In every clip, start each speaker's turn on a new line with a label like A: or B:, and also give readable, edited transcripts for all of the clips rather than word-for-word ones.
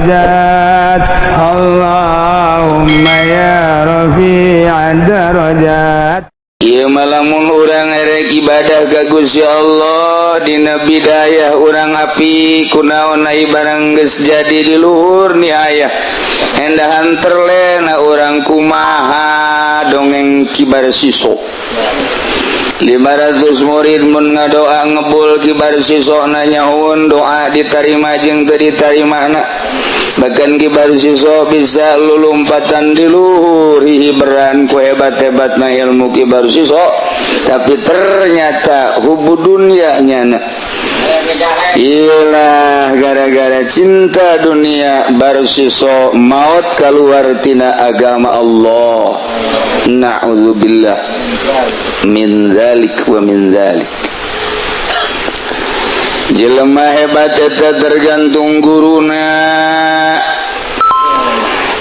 A: الدرجات. اللهم يا رفيع الدرجات.
B: Ieu mah lamun urang erek ibadah ka Gusti Allah dina bidayah urang api, kunaon ai barang geus jadi di luhur ni aya endahan terlena urang. Kumaha dongeng Kibar Siso? 500 murid mun ngadoa ngebul, Kibar Siso nanyahun doa ditarima jeung teu ditarima na. Bahkan Kibar Siso bisa lulumpatan di luhur hiberan ku hebat-hebat na ilmu Kibar Siso, tapi ternyata hubu dunia nyana. Iyalah, gara-gara cinta dunia Barsiso maut keluar tina agama Allah. Na'udzubillah min zalik wa min zalik. Jelema hebat eta tergantung guruna.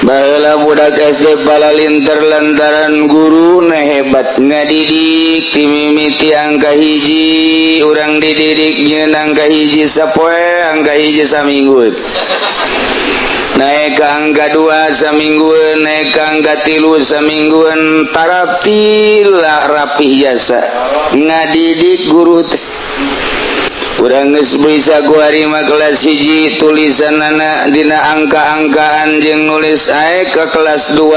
B: Baheula budak SD palalinter lantaran guruna hebat ngadidik. Ti mimiti angka 1 urang dididik, nyeun angka 1 sapoe, angka 1 saminggu, naik ke angka 2 samingguan, naik ke angka 3 samingguan, taraptila rapih jasa ngadidik guru teh. Urang geus bisa kuari mah kelas 1 tulisan anak dina angka-angkaan jeung nulis ae. Ke kelas 2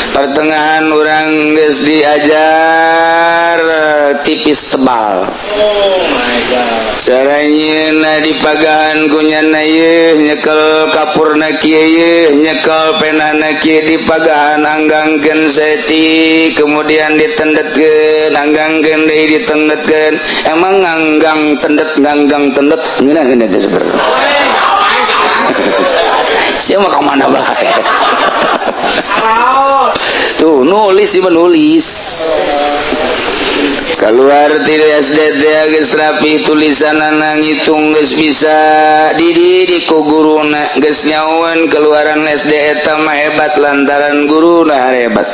B: pertengahan urang geus diajar tipis tebal.
C: Oh my God.
B: Caranya dipagahan kunyana ye, nyekel kapurna kieu ye, nyekel penana kieu, dipagahan anggangkeun saeutik, kemudian ditendetkeun, anggangkeun deui, ditendetkeun. Emang nganggang tendet, nganggang tendet ngeunah teh sebenarnya. Sia mah ka mana bae tuh nulis sih, menulis keluar ti SD teh geus rapi tulisanana, ngitung geus bisa, dididik ku guruna geus nyahoan keluaran SD eta mah hebat lantaran guruna hebat.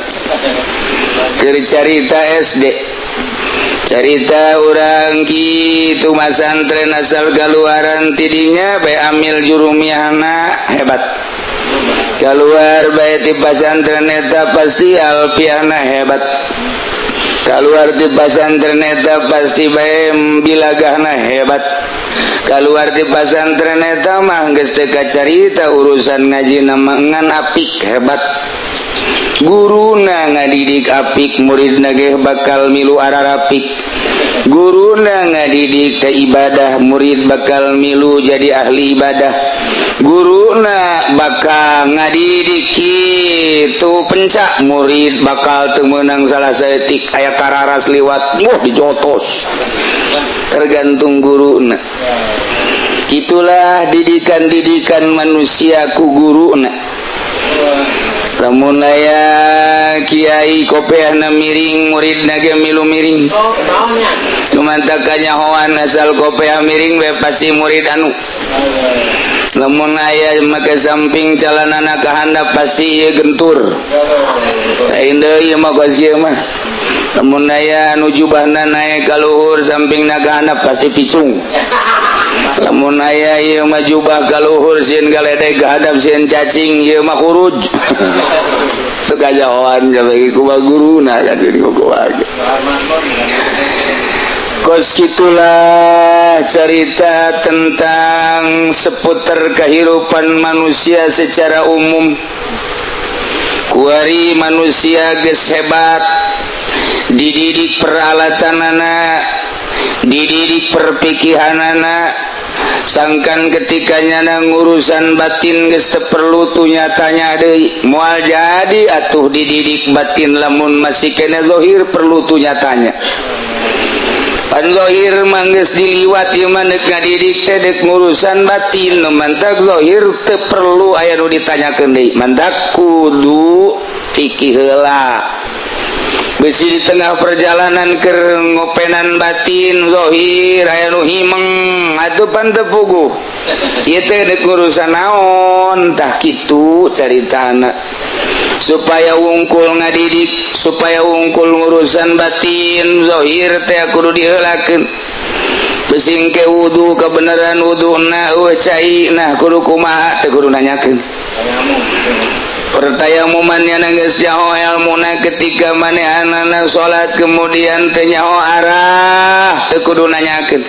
B: Keur carita SD, carita urang kitu masantren asal keluaran tidinya bae amil jurumiyahna hebat, keluar bae ti pasantren eta pasti alfiahna hebat, keluar di pasantren eta pasti bae bilagahna hebat. Keluar di pasantren eta mah geus teu kacarita urusan ngaji nama ngan apik hebat. Guruna ngadidik apik, muridna ge bakal milu ararapik. Guruna ngadidik ke ibadah, murid bakal milu jadi ahli ibadah. Guruna bakal ngadidik kitu pencak, murid bakal teu meunang salah saeutik. Aya kararas liwat, wah, dijotos. Tergantung guruna. Itulah didikan-didikan manusia ku guruna. Lamun aya kiai kopeahna miring, muridna ge milu miring.
C: Oh, naonnya?
B: Lumantak kanyahoan asal kopeah miring we pasti murid anu. Lamun aya make samping calanana ka handap, pasti ieu gentur. Lain deui ieu mah, kos kieu mah. Lamun aya anu jubahna naek ka luhur, sampingna ka handap, pasti picung. Lamun aya ieu mah jubah ka luhur sieun galedeg, ka handap sieun cacing, ieu mah kuruj. Teu kajahoan sampai kumaha guruna kan jadi kumaha. Kos gitulah cerita tentang seputar kehidupan manusia secara umum. Kuari manusia geus hebat, dididik peralatan anak, dididik perpikiranana, sangkan ketika nyana ngurusan batin geus teu perlu tu nyatanya deui. Moal jadi atuh dididik batin lamun masih kena zahir perlu tu nyatanya. Pan zahir mah geus diliwat, ieu mah deuk ngadidik teh deuk ngurusan batin. Nu mantak zahir teu perlu aya nu ditanyakeun deui, mantak kudu fikih heula, besi di tengah perjalanan keur ngopenan batin zahir aya nu himeng atuh pan teu puguh ieu teh deuk ngurusan naon. Tah, kitu caritana supaya wungkul ngadidik, supaya wungkul ngurusan batin, zahir teh kudu diheulakeun. Besing ke wudu, kebenaran wuduna euweuh cai, nah kudu kumaha? Teu kudu nanyakeun. Pertayamuman nya geus nyaho ilmuna. Ketika manehanana salat kemudian teu nyaho arah, teu kudu nanyakeun.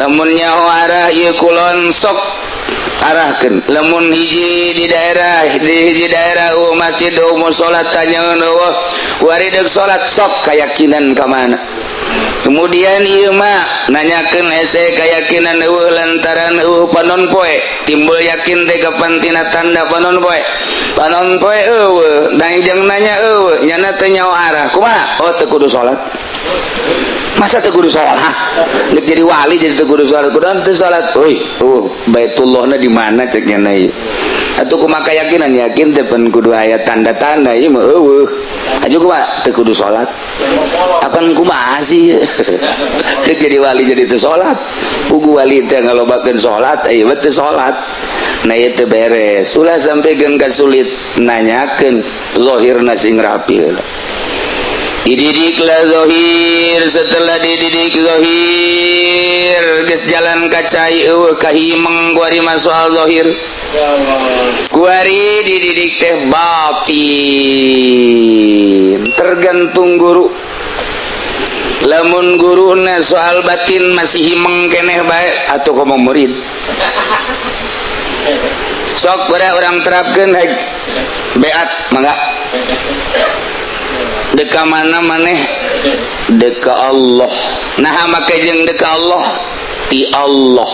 B: Lamun nyaho arah ieu kulon, sok arahkeun. Lamun hiji di daerah, di hiji daerah euweuh masjid, euweuh musala, tanyaeun euweuh, wari deuk salat sok keyakinan ka mana. Kemudian ieu mah nanyakeun hese, keyakinan euweuh lantaran euweuh panon poe. Timbul yakin teh kapan tina tanda panon poe. Panon poe euweuh dan jeung nanya euweuh, nyana teu nyaho arah, kumaha? Oh, teu kudu salat. Masa teu kudu salat? Hah, geus jadi wali jadi teu kudu salat? Kudu teu salat? Euy, euweuh Baitullahna di mana, cek nyana ieu. Atuh kumaha keyakinan? Yakin teh pan kudu aya tanda-tanda, ieu mah euweuh. Aju kumaha? Teu kudu salat. Apan kumaha sih? Dek jadi wali jadi teu salat. Pugu wali teh ngalobakeun salat, ieu mah teu salat. Nah, ieu teu beres. Ulah sampekeun ka sulit nanyakeun, zahirna sing rapi heula. Dididiklah zahir. Setelah dididik zahir geus jalan ka cai euweuh kahimeng kuari mah soal zahir.
C: Ya Allah.
B: Kuari dididik teh batin, tergantung guru. Lamun guruna soal batin masih himeng keneh bae atau komo murid, sok pada orang terapkeun. Haik beat, mangga. Deka mana maneh? Deka Allah. Nah, make jeung deka Allah ti Allah.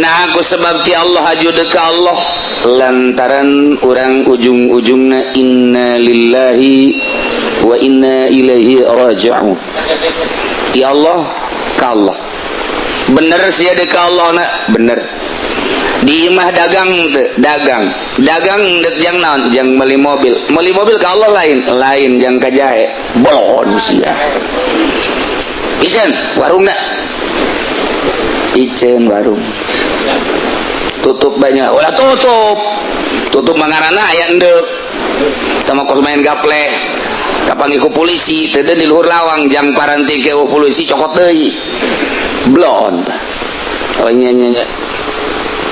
B: Nah, aku sebab ti Allah haju deka Allah lantaran orang ujung-ujungna inna lillahi wa inna ilaihi raji'un, ti Allah ka Allah. Bener sih deka Allah na? Bener. Di imah dagang teu? Dagang. Dagang dek jang naon? Jang beli mobil. Beli mobil ke Allah lain? Lain, jang ka jahe. Bolon sia. Iceun warung na, iceun warung, tutup banyak. Ulah tutup, tutup mangarana aya endek tama kos main gaple kapan ku polisi teu di luhur lawang jang paranti ke polisi cokot deui blon. Oh, nya nya nya.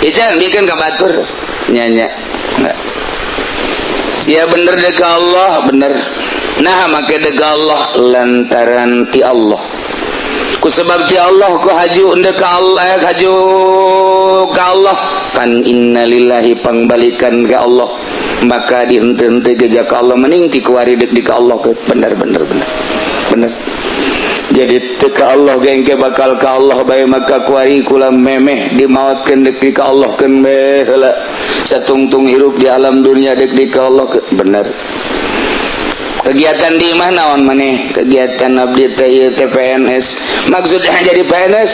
B: Iceun bikin ka batur nya nya. Enggak. Sia bener dek ka Allah? Bener. Nah, make dek ka Allah lantaran ti Allah. Ku sebab ti Allah ku haju endek ka Allah, haju ka Allah kan innalillahi, pangbalikan ke Allah, maka dihente-hente gejak ka Allah, mending ti kuari dek di ka Allah ke. Bener, bener, bener, bener. Jadi teu ka Allah gengke bakal ka Allah bae, maka kuari kula memeh dimaotkeun dek di ka Allah keun bae heula. Satungtung hirup di alam dunia dek di ka Allah ke. Bener. Kegiatan di imah naon maneh? Kegiatan abdi teh ieu teh PNS. Maksudnya jadi PNS?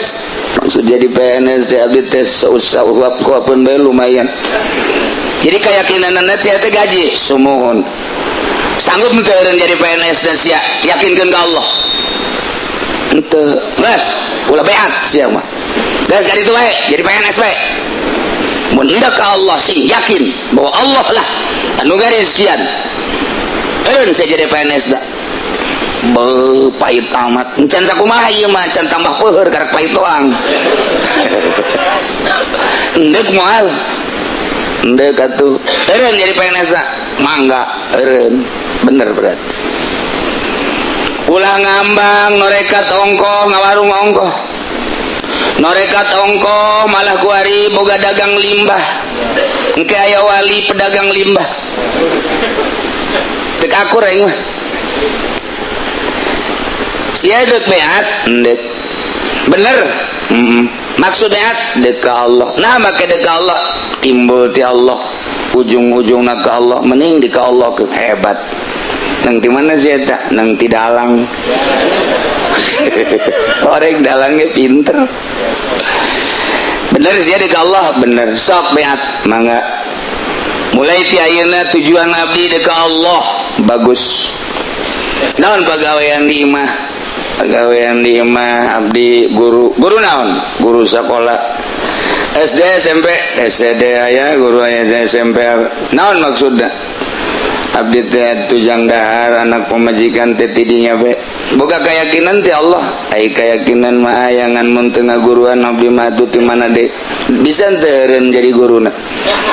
B: Maksud jadi PNS teh abdi teh sausah uap-uapun bae lumayan. Jadi keyakinan sia teh gaji sumuhun. Sanggup henteu eureun jadi PNS dan sia yakinkeun ka Allah? Henteu. Geus ulah beat sia mah, geus jadi itu bae, jadi PNS bae. Mun hendak ka Allah sing yakin bahwa Allah lah anu garis sekian, eureun saya jadi PNS da. Be, pahit amat. Encan sakumaha ieu mah, can tambah peuheur, karek pahit doang. Endek moal? Endek atuh. Eureun jadi PNS da? Mangga eureun. Bener berarti. Ulah ngambang norekat ongkoh ngawarung ongkoh. Norekat ongkoh malah kuari boga dagang limbah. Engke aya wali pedagang limbah. Tek akur aing mah. Sia dek beat? Endek. Bener. Maksud beat dek ka Allah. Nah, make dek ka Allah timbul ti Allah, ujung-ujungna ka Allah, mending di ka Allah ke. Hebat. Nang di mana sih eta? Nang ti dalang. Orang dalangnya pinter. Bener sih di ka Allah? Bener. Sok beat, mangga. Mulai ti ayeuna tujuan abdi dek ka Allah. Bagus. Naon pagawean di imah? Pagawean di imah abdi guru. Guru naon? Guru sekolah SD, SMP, SD. Aya guru aya SMP. Naon maksudna? Abdi teh tujang dahar anak pemajikan teh tidinya be boga keyakinan ti Allah. Ai keyakinan mah aya ngan mun teu ngaguruan abdi mah atuh ti mana deui bisa teu eureun jadi guruna.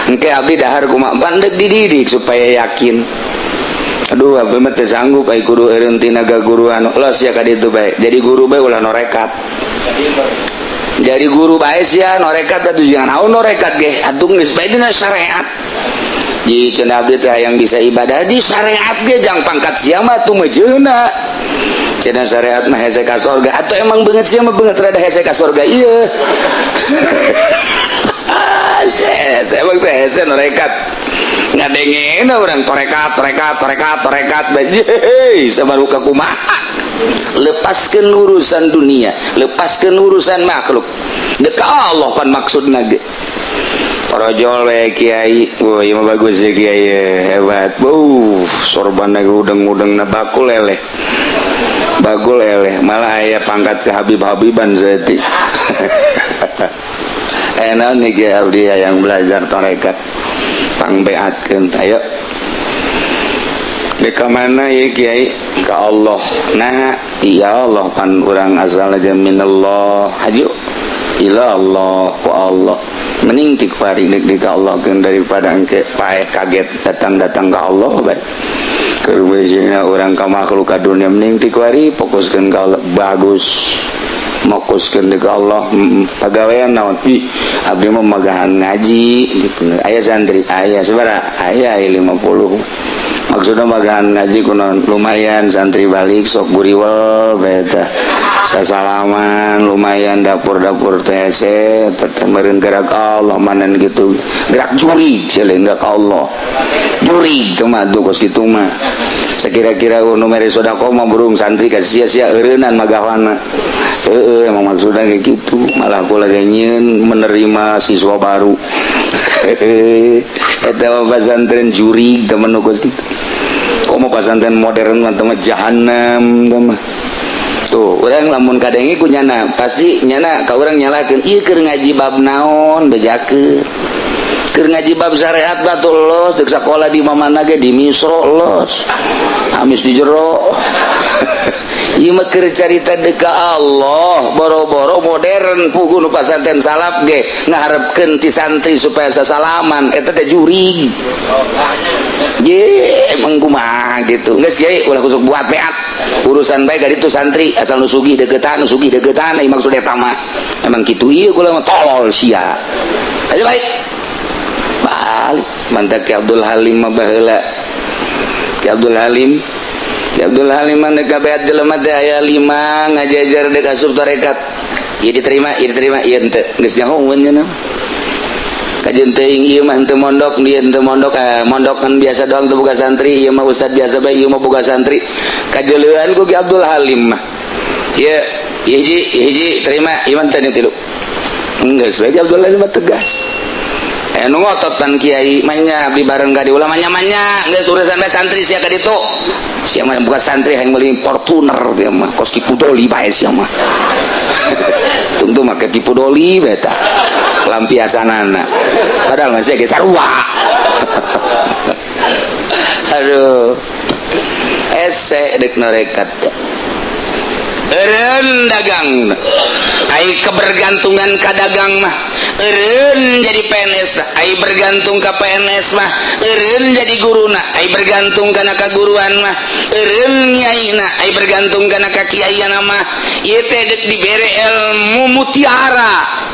B: Engke abdi dahar kumaha pandek dididik supaya yakin. Aduh abdi mah teu sanggup ai kudu eureun tina gaguruan. Los ya ka ditu bae. Jadi guru bae ulah norekat. Jadi guru bae sia norekat atuh jangan naon norekat ge atuh geus bae dina syariat. Ji cenah abdi teh hayang bisa ibadah di syariat ge jang pangkat sia mah atuh mejeuna. Cenah syariat mah hese ka sorga atuh emang beungeut sia mah beungeut rada hese ka sorga ieu. Hese emang teh hese norekat. Ngadengena urang torekat torekat torekat torekat bae sabaruka kumaha. Lepaskeun urusan dunia, lepaskeun urusan makhluk. Dek Allah pan maksudna ge. Parojol we kiai, wah ieu mah bagus ya kiai hebat. Wuh, sorban udeng-udeng na bakul eleh. Bakul eleh, malah aya pangkat ke Habib-habiban saeutik. Naon nih kiai abdi yang belajar tarekat pangbeatkeun ayo. Dek ka mana ya kiai? Ka Allah. Nah, iya Allah pan urang asal aja minallah haju ila Allah ku Allah. Mending ti kuari dek di ka Allah keun daripada engke paeh kaget datang-datang ka Allah bae. Keur beusina urang ka makhluk ka dunia mending ti kuari fokuskeun ka Allah bagus. Fokuskeun ka Allah pagawean naon? Ih, abdi mah magahan ngaji aya santri aya sabaraha? Aya 50. Maksudna magahan ngaji kunaon? Lumayan santri balik sok guriwel bae tah. Sasalaman lumayan dapur-dapur teh hese teteh meureun gerak Allah manan gitu. Gerak jurig selain gerak Allah. Jurig teu mah kos kitu mah. Sakira-kira nu mere sedekah mah burung santri ka sia-sia eureunnan magawana. Heeh emang maksudna kayak gitu. Malah kula ge nyieun menerima siswa baru. Eta mah pasantren jurig teh mah nu kos kitu. Komo pasantren modern mah teh mah jahanam teh mah. Tuh, urang lamun kadenge ku nyana, pasti nyana ka urang nyalakeun, ieu keur ngaji bab naon bejakeun. Keur ngaji bab syariat batul los, deuk sakola di mamana ge di Misro los. Amis di jero. Ieu mah keur carita deuk ka Allah, boro-boro modern puguh nu pasantren salaf ge ngaharepkeun ti santri supaya sasalaman, eta teh jurig. Ye, emang kumaha gitu. Geus kiai ulah kusuk buat beat. Urusan bae ka ditu santri asal nu sugih deukeutan, nu sugih deukeutan ai maksud eta mah. Emang kitu ieu kula mah tolol sia. Ayo balik. Balik. Mantap Ki Abdul Halim mah baheula. Ki Abdul Halim. Ki Abdul Halim mah deuk beat jelema teh aya 5 ngajajar deuk asup tarekat. Ieu diterima, ieu diterima, ieu henteu. Geus nyahoeun nya. Kajeun teuing ieu mah henteu mondok, dia henteu mondok, mondok kan biasa doang teu boga santri, ieu mah ustad biasa bae, ieu mah boga santri. Kajeleuan ku Ki Abdul Halim mah. Ieu hiji, hiji terima, ieu mah teu tilu. Geus bae Ki Abdul Halim mah tegas. Nu ngotot pan kiai mah nya abdi bareng ka di ulah manya-manya, geus urusan bae santri sia ka ditu. Sia mah bukan santri hayang meuli Fortuner dia mah, kos Ki Pudoli bae sia mah. Tungtu make Ki Pudoli bae tah. Lampiasanana padahal masih ge sarua. Aduh ese dek norekat eureun dagang ai kebergantungan ka dagang mah eureun jadi PNS ai bergantung ka PNS mah eureun jadi guruna ai bergantung kana kaguruan mah eureun nyaina ai bergantung kana ka kiaiana mah ieu teh dek dibere ilmu mutiara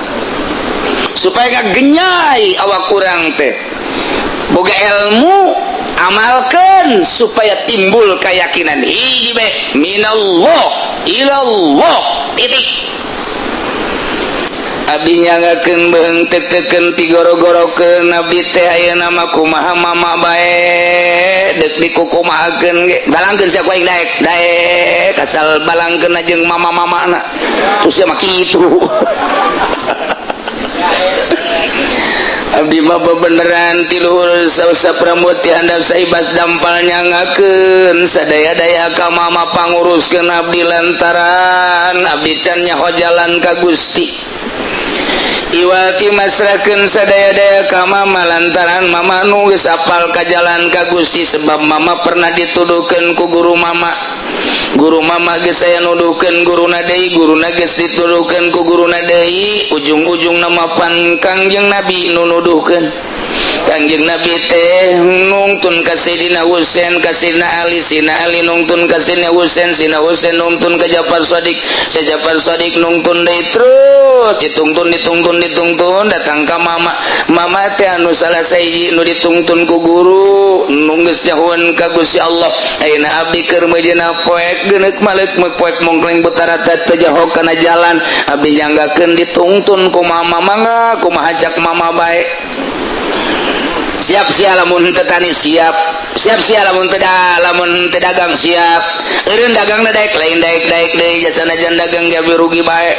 B: supaya gak genyai awak kurang teh boga ilmu amalkan supaya timbul keyakinan hiji be minallah ilallah titik. Abdi nyangakeun beung teu-teukeun tigoro-gorokeun abdi teh ayeuna mah kumaha mama bae deuk dikukumahakeun ge balangkeun sia ku aing daek daek asal balangkeun jeung mama-mamana terus sia mah kitu. Abdi mah bebeneran ti luhur sausap rambut ti handap saibas dampal nyangakeun sadaya-daya ka mama panguruskeun abdi lantaran abdi can nyaho jalan ka Gusti. Iwati masrahkeun sadaya-daya ka mama lantaran mama nu geus apal ka jalan ka Gusti, sebab mama pernah dituduhkeun ku guru mama. Guru mama geus aya nuduhkeun guruna deui, guruna geus dituduhkeun ku guruna deui, ujung-ujung nama pan Kangjeng Nabi nu nuduhkeun. Kangjeng Nabi teh nungtun ka Sayyidina Husain, ka Sayyidina Ali, Sayyidina Ali nungtun ka Sayyidina Husain, Sayyidina Husain nungtun ka Ja'far Shadiq, Sayyidina Ja'far Shadiq nungtun deui, terus ditungtun ditungtun ditungtun datang ka mama. Mama teh anu salah sahiji nu ditungtun ku guru nu geus nyahoan ka Gusti Allah. Ayeuna abdi keur meujeuhna poek geuneuk maleuk meuk poek mongkleng betara teh jaho kana jalan, abdi nyanggakeun ditungtun ku mama, mangga kumaha cak mama bae. Siap siap lamun teu tani, siap siap siap lamun teu lamun teu dagang, siap eureun dagang daek lain daek daek deui, jasana jan dagang ge rugi bae,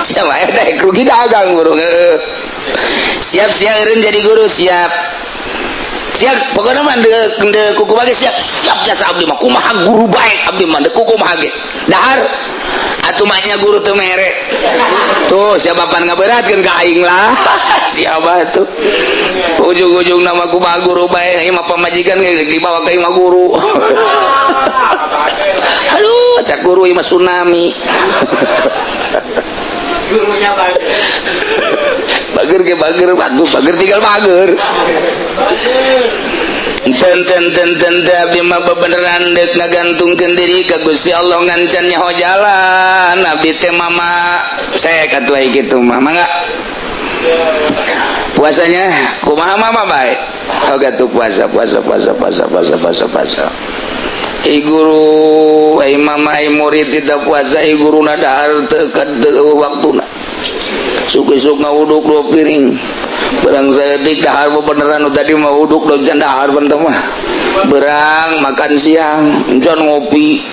B: siap bae daek rugi dagang guru. Siap siap eureun jadi guru, siap siap pokokna mah deuk kuku bage siap siap jasa abdi mah kumaha guru bae, abdi mah deuk kumaha ge dahar atuh mah nya guru teu mere tuh siapa pan ngaberatkeun ka aing lah. Siapa tuh ujung-ujung nama kumaha guru bae, ieu mah pamajikan ge dibawa ka imah guru. Aduh, cak guru ieu mah tsunami.
C: Gurunya bager.
B: Bager ge bager atuh, bager tinggal bager. Ten ten ten ten teh abdi mah bebeneran deuk ngagantungkeun diri ka Gusti Allah ngancan nyaho jalan abdi teh mama saya atuh ai kitu mah, mangga puasanya kumaha mama bae. Oh gatuh puasa puasa puasa puasa puasa puasa puasa. Ai guru, ai mama, ai murid tidak puasa, ai guruna dahar teu teu waktuna. Suk-isuk ngawuduk 2 piring. Berang saeutik dahar bebeneran nu tadi mah wuduk do can dahar benteh mah. Berang makan siang, can ngopi,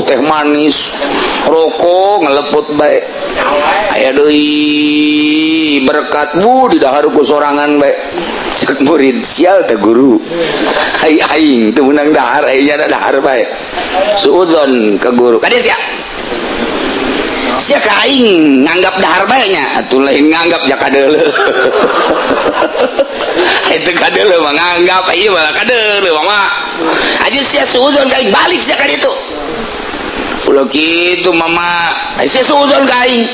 B: teh manis, rokok ngeleput bae. Aya deui berkat bu di dahar ku sorangan bae. Cek murid sial teh guru. Ai aing teu meunang dahar, ai nya dahar bae. Suudzon ka guru. Kadieu sia. Sia ka aing nganggap dahar bae nya, atuh lain nganggap ja kadeuleu. Itu kadeuleu mah nganggap, ieu mah kadeuleu mah. Aja sia suudzon ka aing, balik sia ka ditu. Ulah kitu mama, ai sia suudzon ka aing.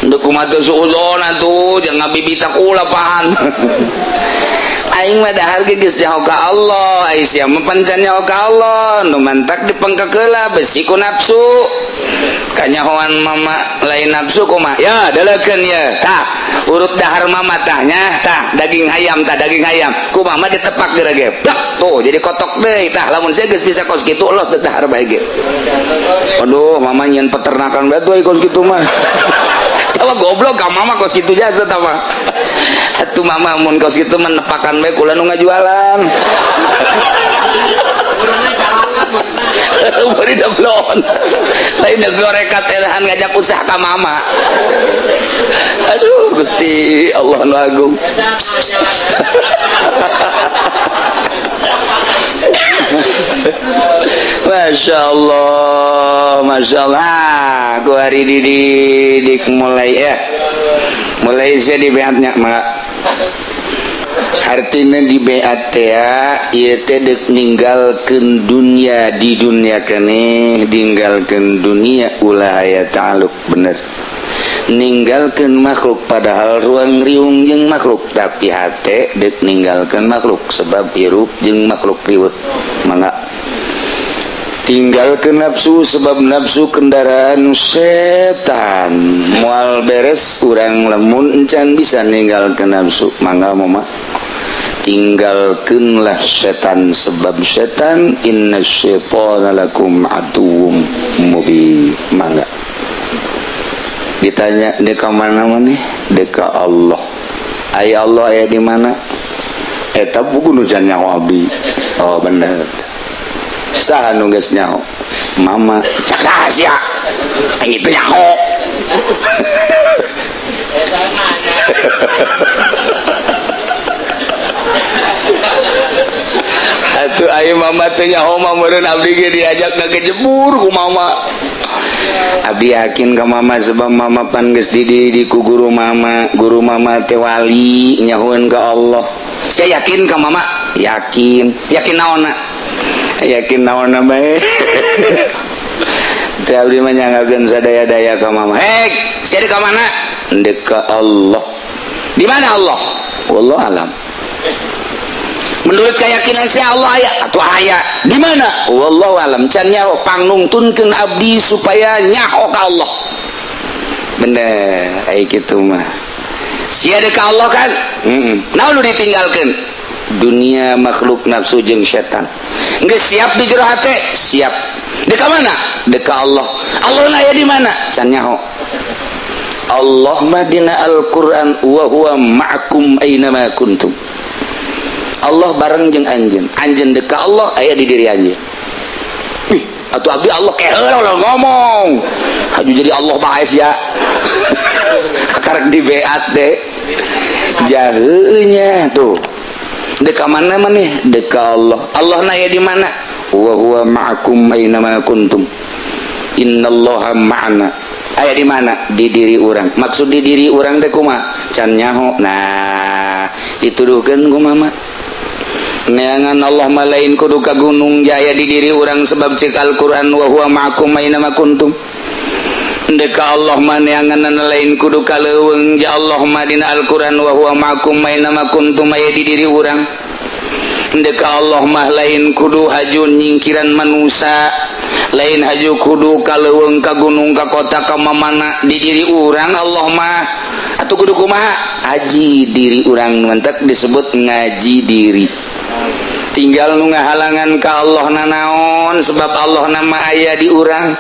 B: Ndeu kumaha teu suudzon atuh, jangan ngabibita kula pahan. Aing mah dahar ge geus nyaho ka Allah, ai sia mah pancan nyaho ka Allah, nu mantak dipengkekeula besi ku nafsu. Kanyahoan mama lain nafsu kumaha? Ya delekeun ye. Tah, urut dahar mama tah nya, tah daging hayam, tah daging hayam. Ku mama ditepak geura ge. Blak tuh jadi kotok deui tah, lamun sia geus bisa kos kitu los deuk dahar bae ge. Aduh, mama nyieun peternakan bae tuh kos kitu mah. Tawa goblok ka mama kos kitu jasa tah mah. Atuh mama mun kos kitu mah nepakan bae kula nu ngajualan. Beri deblon. Lain gorekat erahan ngajak usaha ka mama. Aduh Gusti Allah nu agung. Masya Allah, Masya Allah. Aku hari dididik mulai ya, mulai saya di beatnya mak. Artinya di beat ya, ieu teh deuk ninggalkeun dunia di dunia keneh, ninggalkeun dunia ulah aya ta'aluk bener. Ninggalkeun makhluk padahal ruang riung jeung makhluk, tapi hate deuk ninggalkeun makhluk sebab hirup jeung makhluk riweuh. Mangga tinggalkeun nafsu sebab nafsu kendaraan setan. Moal beres urang lamun encan bisa ninggalkeun nafsu. Mangga mama tinggalkeunlah setan sebab setan inna syaitana lakum aduwwum mubin. Mangga ditanya deka mana maneh? Deka Allah. Ai Allah aya di mana? Eta buku nu can nyaho abdi. Oh bener. Saha nu geus nyaho? Mama. Cak saha sia? Aing itu nyaho. Atuh ai mama teh nyaho mah meureun abdi ge diajak ngagejebur ku mama. Abdi yakin ka mama sebab mama pan geus dididik ku guru mama. Guru mama teh wali, nyahueun ka Allah. Saya yakin ka mama, yakin. Yakin naonna? Yakin naonna bae. Teh abdi mah nyanggakeun sadaya-daya ka mama. Hei, sia di ka mana? Ndek ka Allah. Di mana Allah? Wallahu alam. Menurut keyakinan saya Allah aya atau aya di mana? Wallahu alam. Can nyaho, pangnungtunkeun abdi supaya nyaho ka Allah. Bener, ai kitu mah. Sia deuk ka Allah kan? Heeh. Naon nu ditinggalkeun? Dunia, makhluk, nafsu jeung setan. Geus siap di jero hate? Siap. Deuk ka mana? Deuk ka Allah. Allah aya di mana? Can nyaho. Allah mah dina Al-Qur'an wa huwa ma'akum aina ma kuntum. Allah bareng jeung anjeun. Anjeun deuk ka Allah, aya di diri anjeun. Ih, atuh abdi Allah keheula ulah ngomong. Haju jadi Allah bae sia. Karek di beat deh. Jaheunya tuh. Deuk ka mana maneh? Deuk ka Allah. Allah na aya di mana? Wa huwa ma'akum aina ma kuntum. Innallaha ma'ana. Aya di mana? Di diri urang. Maksud di diri urang teh kumaha? Can nyaho. Nah, dituduhkeun ku mama. Neangan Allah mah lain kudu ka gunung, jaya di diri urang sebab cek Al-Qur'an wa huwa ma'akum aina ma kuntum. Ndek ka Allah mah neangan lain kudu ka leuweung, ja Allah mah dina Al-Qur'an wa huwa ma'akum aina ma kuntum aya di diri urang. Ndek ka Allah mah lain kudu haju nyingkiran manusia, lain haju kudu ka leuweung, ka gunung, ka kota, ka mamana, di diri urang Allah mah. Atuh kudu kumaha? Aji diri urang, mantak disebut ngaji diri. Tinggal nu ngahalangan ka Allah nanaon, sebab Allah nama aya di urang.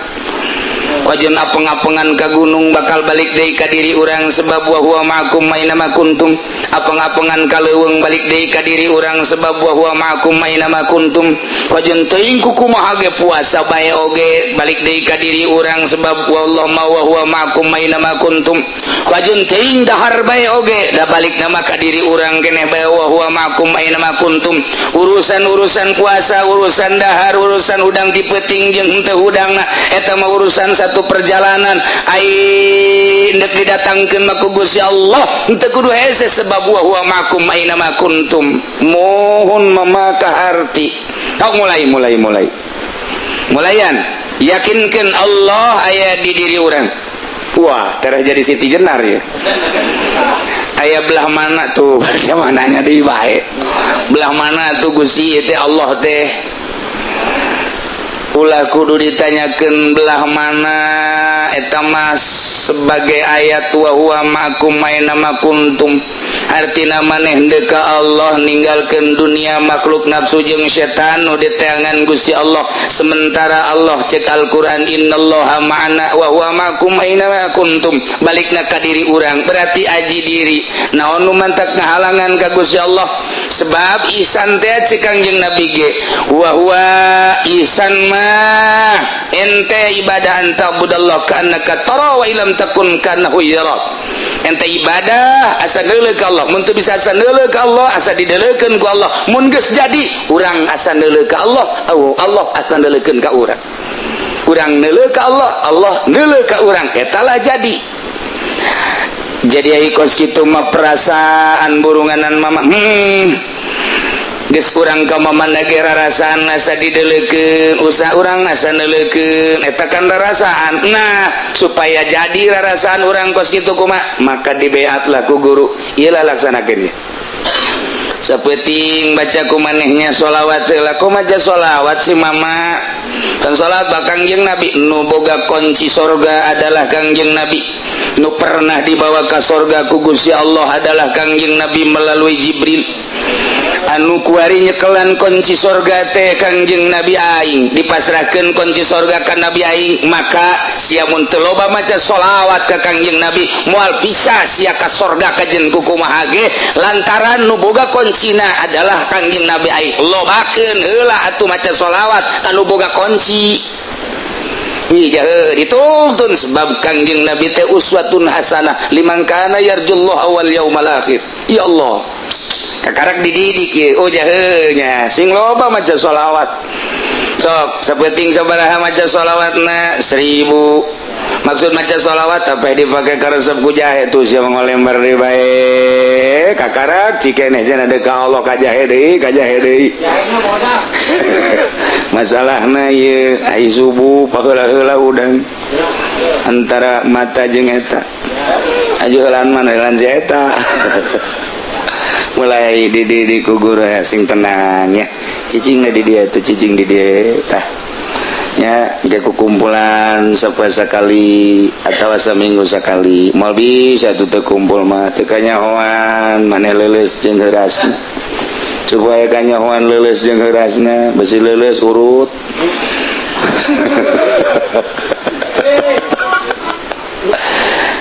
B: Wajan apeng-apengan ka gunung bakal balik deui ka diri urang sebab wa huwa ma'akum aina ma kuntum. Apeng-apengan ka leuweung balik deui ka diri urang sebab wa huwa ma'akum aina ma kuntum. Wajan teuing ku kumaha ge puasa bae oge balik deui ka diri urang sebab wallahu ma wa huwa ma'akum aina ma kuntum. Wajan teuing dahar bae oge da balik nama ka diri urang keneh bae wa huwa ma'akum aina ma kuntum. Urusan-urusan puasa, urusan dahar, urusan hudang ti peuting jeung henteu hudangna eta mah urusan satu perjalanan. Ai ndek didatangkeun mah ku Gusti Allah henteu kudu hese sebab wa huwa ma'akum aina ma kuntum. Mohon mama kaharti. Tok mulai mulai mulai. Mulayan yakinkeun Allah aya di diri urang. Wah, tereh jadi Siti Jenar ya. Aya belah mana tuh? Baca mananya deui bae. Belah mana tuh Gusti teh Allah teh? Ulah kudu ditanyakeun belah mana eta mah sebagai ayat wa huwa ma'akum aina ma kuntum. Artina maneh deuk ka Allah ninggalkeun dunia, makhluk, nafsu jeung setan nu diteangan Gusti Allah, sementara Allah cek Al-Qur'an innallaha ma'ana wa huwa ma'akum aina ma kuntum, balikna ka diri urang, berarti aji diri. Naon nu mantak ngahalangan ka Gusti Allah? Sebab ihsan teh cek Kangjeng Nabi ge wa huwa ihsan mah ente ibadah anta budallah ka'annaka tara wa illam takun kanahu yara. Ente ibadah asa neuleuh ka Allah, mun teu bisa asa neuleuh ka Allah, asa dideulekeun ku Allah. Mun geus jadi urang asa neuleuh ka Allah, Allah asa neuleukeun ka urang. Urang neuleuh ka Allah, Allah neuleuh ka urang, eta lah jadi. Jadi ai kos kitu mah perasaan burunganan mama. Geus urang ka mamana ge rarasaan asa dideulekeun, usaha urang asa neuleukeun, eta kan rarasaan. Nah, supaya jadi rarasaan urang kos kitu kumaha? Maka dibeatlah ku guru. Ieu lah laksanakeun. Sapeting baca ku manehnya sholawat heula, kumaha sholawat si mama? Kan sholawat ba Kangjeng Nabi, nu boga kunci sorga adalah Kangjeng Nabi. Nu pernah dibawa ke sorga ku Gusti Allah adalah Kangjeng Nabi melalui Jibril. Anu kuari nyekelan kunci sorga teh Kangjeng Nabi aing, dipasrahkeun kunci sorga ka Nabi aing, maka sia mun teu loba maca sholawat ka Kangjeng Nabi moal bisa sia ka sorga kajen ku kumaha ge, lantaran nu boga kuncina adalah Kangjeng Nabi aing. Lobakeun heula atuh maca sholawat ka nu boga kunci. Ih, dituntun sebab Kangjeng Nabi teh uswatun hasanah liman kana yarjullaha wal yaumal akhir. Ya Allah, kakarak dididik ye. Oh jahenya sing loba maca sholawat. Sok sapeting sabaraha maca sholawatna? 1000. Maksud maca sholawat apa dipakai karesep ku jahe tuh sia ngolembar deui bae kakarak cikeneh cenah deuk ka Allah ka jahe deui ka jahe deui. Masalahna ieu ai subuh paheula-heula udang antara mata jeung eta. Aju heulaan mana heulaan si eta. Mulai dididik ku guru sing tenang ya. Cicingna di dia tuh cicing di dia tah. Ya, ge kumpulan sapoe sakali atawa saminggu sakali. Moal bisa tuh teu kumpul mah teu kanyahoan maneh leuleus jeung heurasna. Supaya kanyahoan leuleus jeung heurasna, besi leuleus urut.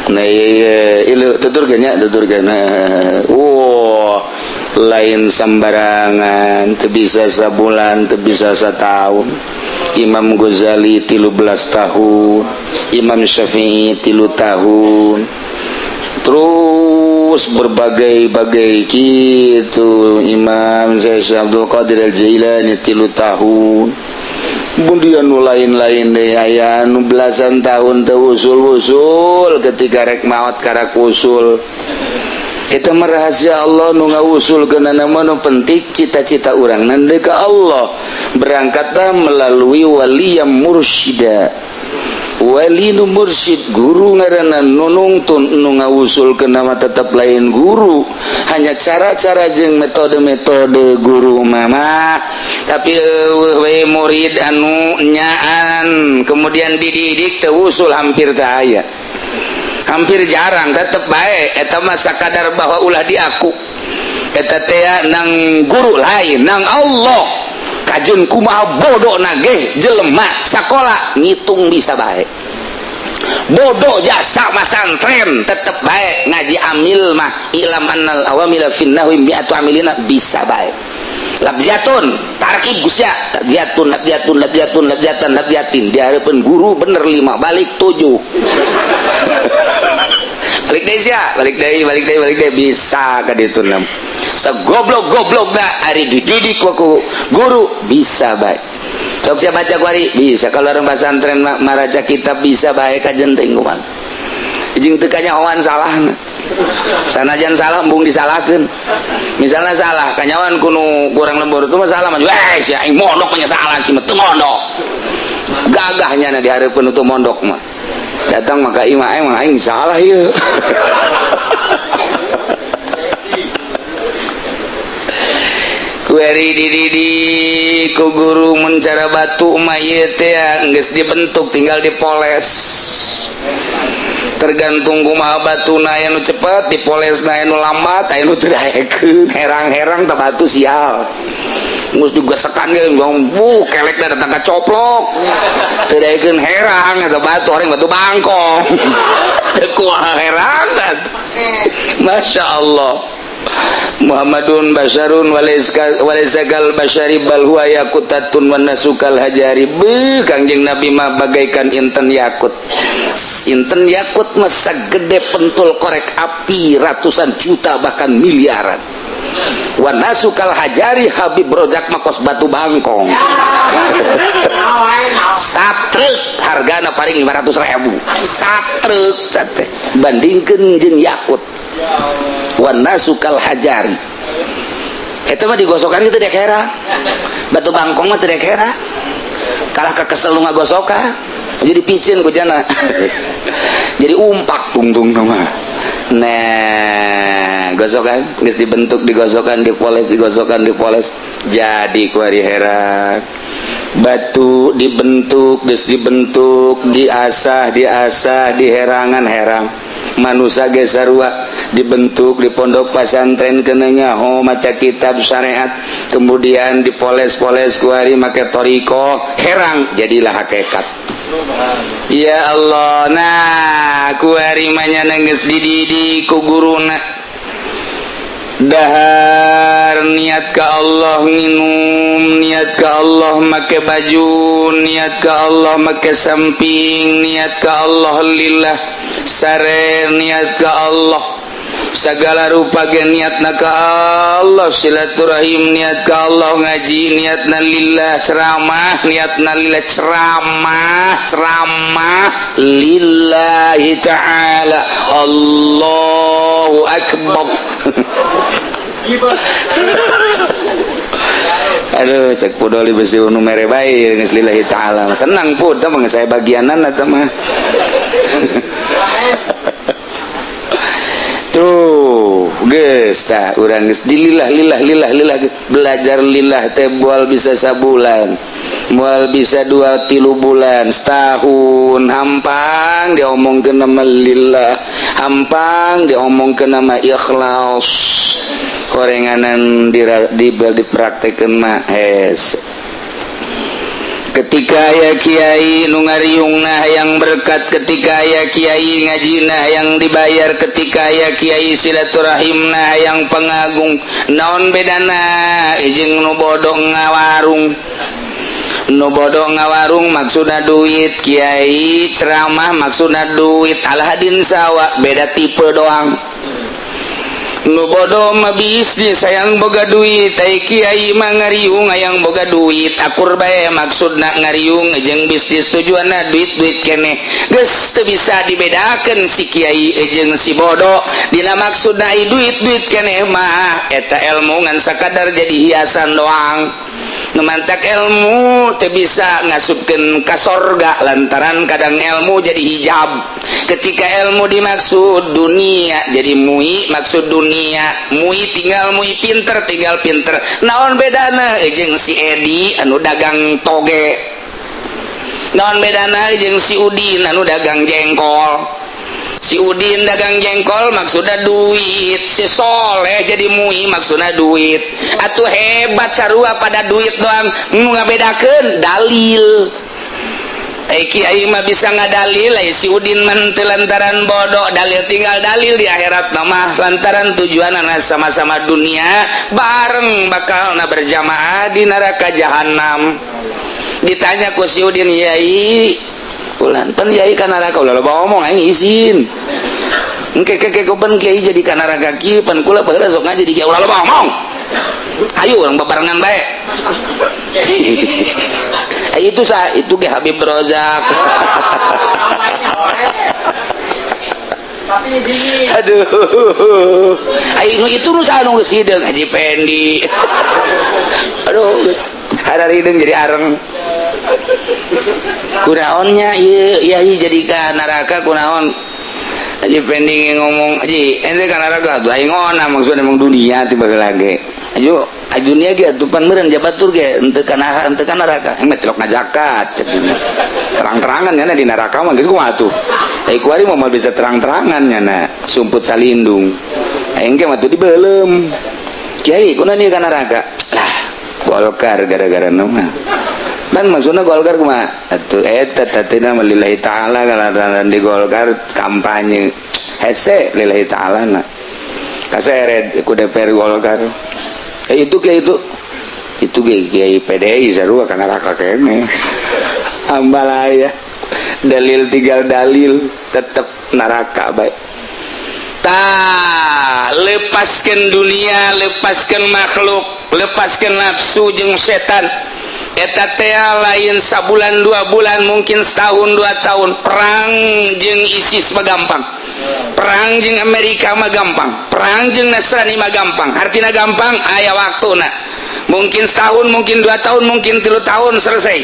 B: Nah iya ilu tuturkeun nya tuturkeun. Wah, lain sembarangan, teu bisa sabulan, teu bisa satahun. Imam Ghazali 13 tahun, Imam Syafi'i 3 tahun. Terus berbagai-bagai gitu. Imam Syekh Abdul Qadir Al-Jailani 3 tahun. Kemudian nu lain-lain deh aya nu belasan tahun teu usul-usul ketika rek maot karak usul. Eta mah rahasia Allah nu ngausul keunana mah nu penting cita-cita urang nande ka Allah. Berangkatlah melalui wali yang mursyida. Wali nu mursyid guru ngaranna nu nungtun nu ngausul keuna mah tetep lain guru. Hanya cara-cara jeung metode-metode guru mama. Tapi eueuh we murid anu nyaan kemudian dididik teu usul hampir teu aya. Hampir jarang tetep bae eta mah sakadar bahwa ulah diaku. Eta teh nang guru lain nang Allah. Kajun kumaha bodoh nage jelema sakola ngitung bisa bae. Bodoh jasa masantren tetep bae ngaji amil mah ilam annal awamila finnahwi mi'atu amilina bisa bae. Labjatun tarkib gusya labjatun labjatun labjatun labjatan labjatin di harapan guru bener 5 balik 7. Balik deui sia balik deui balik deui balik deui bisa ka ditu nam. Segoblok-goblok da ari dididik ku guru bisa bae. Sok sia baca ku ari bisa kalau orang pesantren maraca kitab bisa bae ka jenting kumaha. Jeung teu kanyahoan salahna. Sanajan salah embung disalahkeun. Misalnya salah kanyahoan kuno kurang lembur itu mah salah mah eh sia aing mondok mah salah si mah teu mondok. Gagahnya na dihareupeun teu mondok mah. Datang maka imah aing mah aing salah ieu. Kuari dididik ku guru mun cara batu mah ieu teh geus dibentuk tinggal dipoles. Tergantung kumaha batuna aya nu cepet dipolesna aya nu lambat aya nu teu daekeun herang-herang teh batu sial. Geus digesekan ge bu kelekna datang ka coplok. Teu daekeun herang eta batu orang batu bangkong. Teu kumaha herang Masya Allah. Muhammadun basharun walaysakal bashari bal huwa yaqutatun wan nasukal hajari. Beuh Kangjeng Nabi mah bagaikan inten yakut. Inten yakut mah sagede pentul korek api ratusan juta bahkan miliaran. Wan nasukal hajari Habib Rojak mah kos batu bangkong. Satrek hargana paling 500.000. Satrek teh bandingkeun jeung yakut. Wan nasukal hajari eta mah digosokan kitu dek hera batu bangkong mah teu dek hera kalah kakesel nu ngagosokan jadi picen ku jana jadi umpak tungtung mah. Nah gosokan geus dibentuk digosokan dipoles digosokan dipoles jadi ku ari hera batu dibentuk geus dibentuk diasah diasah diherangan herang manusia ge sarua dibentuk di pondok pesantren kenanya ho maca kitab syariat kemudian dipoles-poles ku ari make toriko herang jadilah hakikat. Ya Allah nah ku ari mah nya geus dididik ku guruna dahar niat ka Allah nginum niat ka Allah make baju niat ka Allah make samping niat ka Allah lillah sare niat ka Allah Segala rupa ge niatna ka Allah, silaturahim niat ka Allah, ngaji niatna lillah, ceramah niatna lillah, ceramah ceramah lillahi ta'ala. Allahu akbar. Aduh, cek pudoli besi nu mere bae geus lillahi ta'ala. Tenang pud, tah mah saya bagianan eta mah. Tuh, geus tah urang geus dilillah lillah lillah lillah, belajar lillah teh moal bisa sabulan, moal bisa 2-3 bulan, setahun hampang diomongkeun nama lillah, hampang diomongkeun nama ikhlas. Horenganan dipraktekeun mah hes. Ketika aya kiai nu ngariungna hayang berkat, ketika aya kiai ngajina hayang dibayar, ketika aya kiai silaturahimna hayang pengagung, naon bedana jeung nu bodoh ngawarung? Nu bodoh ngawarung maksudna duit, kiai ceramah maksudna duit, alahadin sawa, beda tipe doang. Nu bodoh mah bisnis hayang boga duit, ai kiai mah ngariung hayang boga duit, akur bae maksudna ngariung jeung bisnis tujuanna duit-duit keneh. Geus teu bisa dibedakeun si kiai jeung si bodoh dina maksudna ai duit-duit keneh mah eta ilmu ngan sakadar jadi hiasan doang. Nu mantak ilmu teu bisa ngasupkeun ka sorga lantaran kadang ilmu jadi hijab. Ketika ilmu dimaksud dunia jadi mui, maksud dunia mui tinggal mui pinter tinggal pinter. Naon bedana jeung si Edi anu dagang toge? Naon bedana jeung si Udin anu dagang jengkol? Si Udin dagang jengkol maksudna duit, si Soleh jadi mui maksudna duit. Atuh hebat sarua pada duit doang, nu ngabedakeun dalil. Ai kiai mah bisa ngadalil, ai si Udin mah teu lantaran bodoh, dalil tinggal dalil di akhirat mah lantaran tujuanana sama-sama dunia, bareng bakalna berjamaah di neraka jahanam. Ditanya ku si Udin, "Yai, ulan pan yai ka neraka ulah loba omong aing izin." Engke ke pan kiai jadi ka neraka kieu pan kula baheula sok ngaji di kiai ulah loba omong. Ayo urang babarengan bae. Itu sah, itu ge Habib Rozak. Aduh. Ayo itu nu saha nu geus hideung Haji Pendi. Aduh geus hararideung jadi areng. Kunaonnya ieu yai jadi ka neraka kunaon? Haji Pendi ngomong, "Haji, ente ka neraka tuh aing ona maksudna emang dunia ti baheula ge." Ayo, dunia ge atuh pan meureun jabatur ge henteu ka neraka. Emang tilok ngazakat cek terang-terangan nyana di neraka mah geus kumaha tuh. Ai kuari mah moal bisa terang-terangan nyana sumput salindung. Aing ge mah tuh dibeuleum. Kiai kunaon ieu ka neraka? Lah, Golkar gara-gara mah. Dan maksudna Golkar kumaha? Atuh eta tatina mah lillahi ta'ala kalataran di Golkar kampanye hese lillahi ta'ala na. Kaseret ku DPR Golkar. Itu kiai itu kiai PDI sarua ka neraka keneh. Ambalaya dalil tinggal dalil tetep neraka bae. Tah, lepaskan dunia, lepaskan makhluk, lepaskan nafsu jeung setan. Eta teh lain sabulan 2 bulan, mungkin setahun 2 tahun. Perang jeung ISIS mah gampang, perang jeung Amerika mah gampang, perang jeung Nasrani mah gampang. Artina gampang aya waktuna, mungkin setahun, mungkin 2 tahun, mungkin 3 tahun selesai.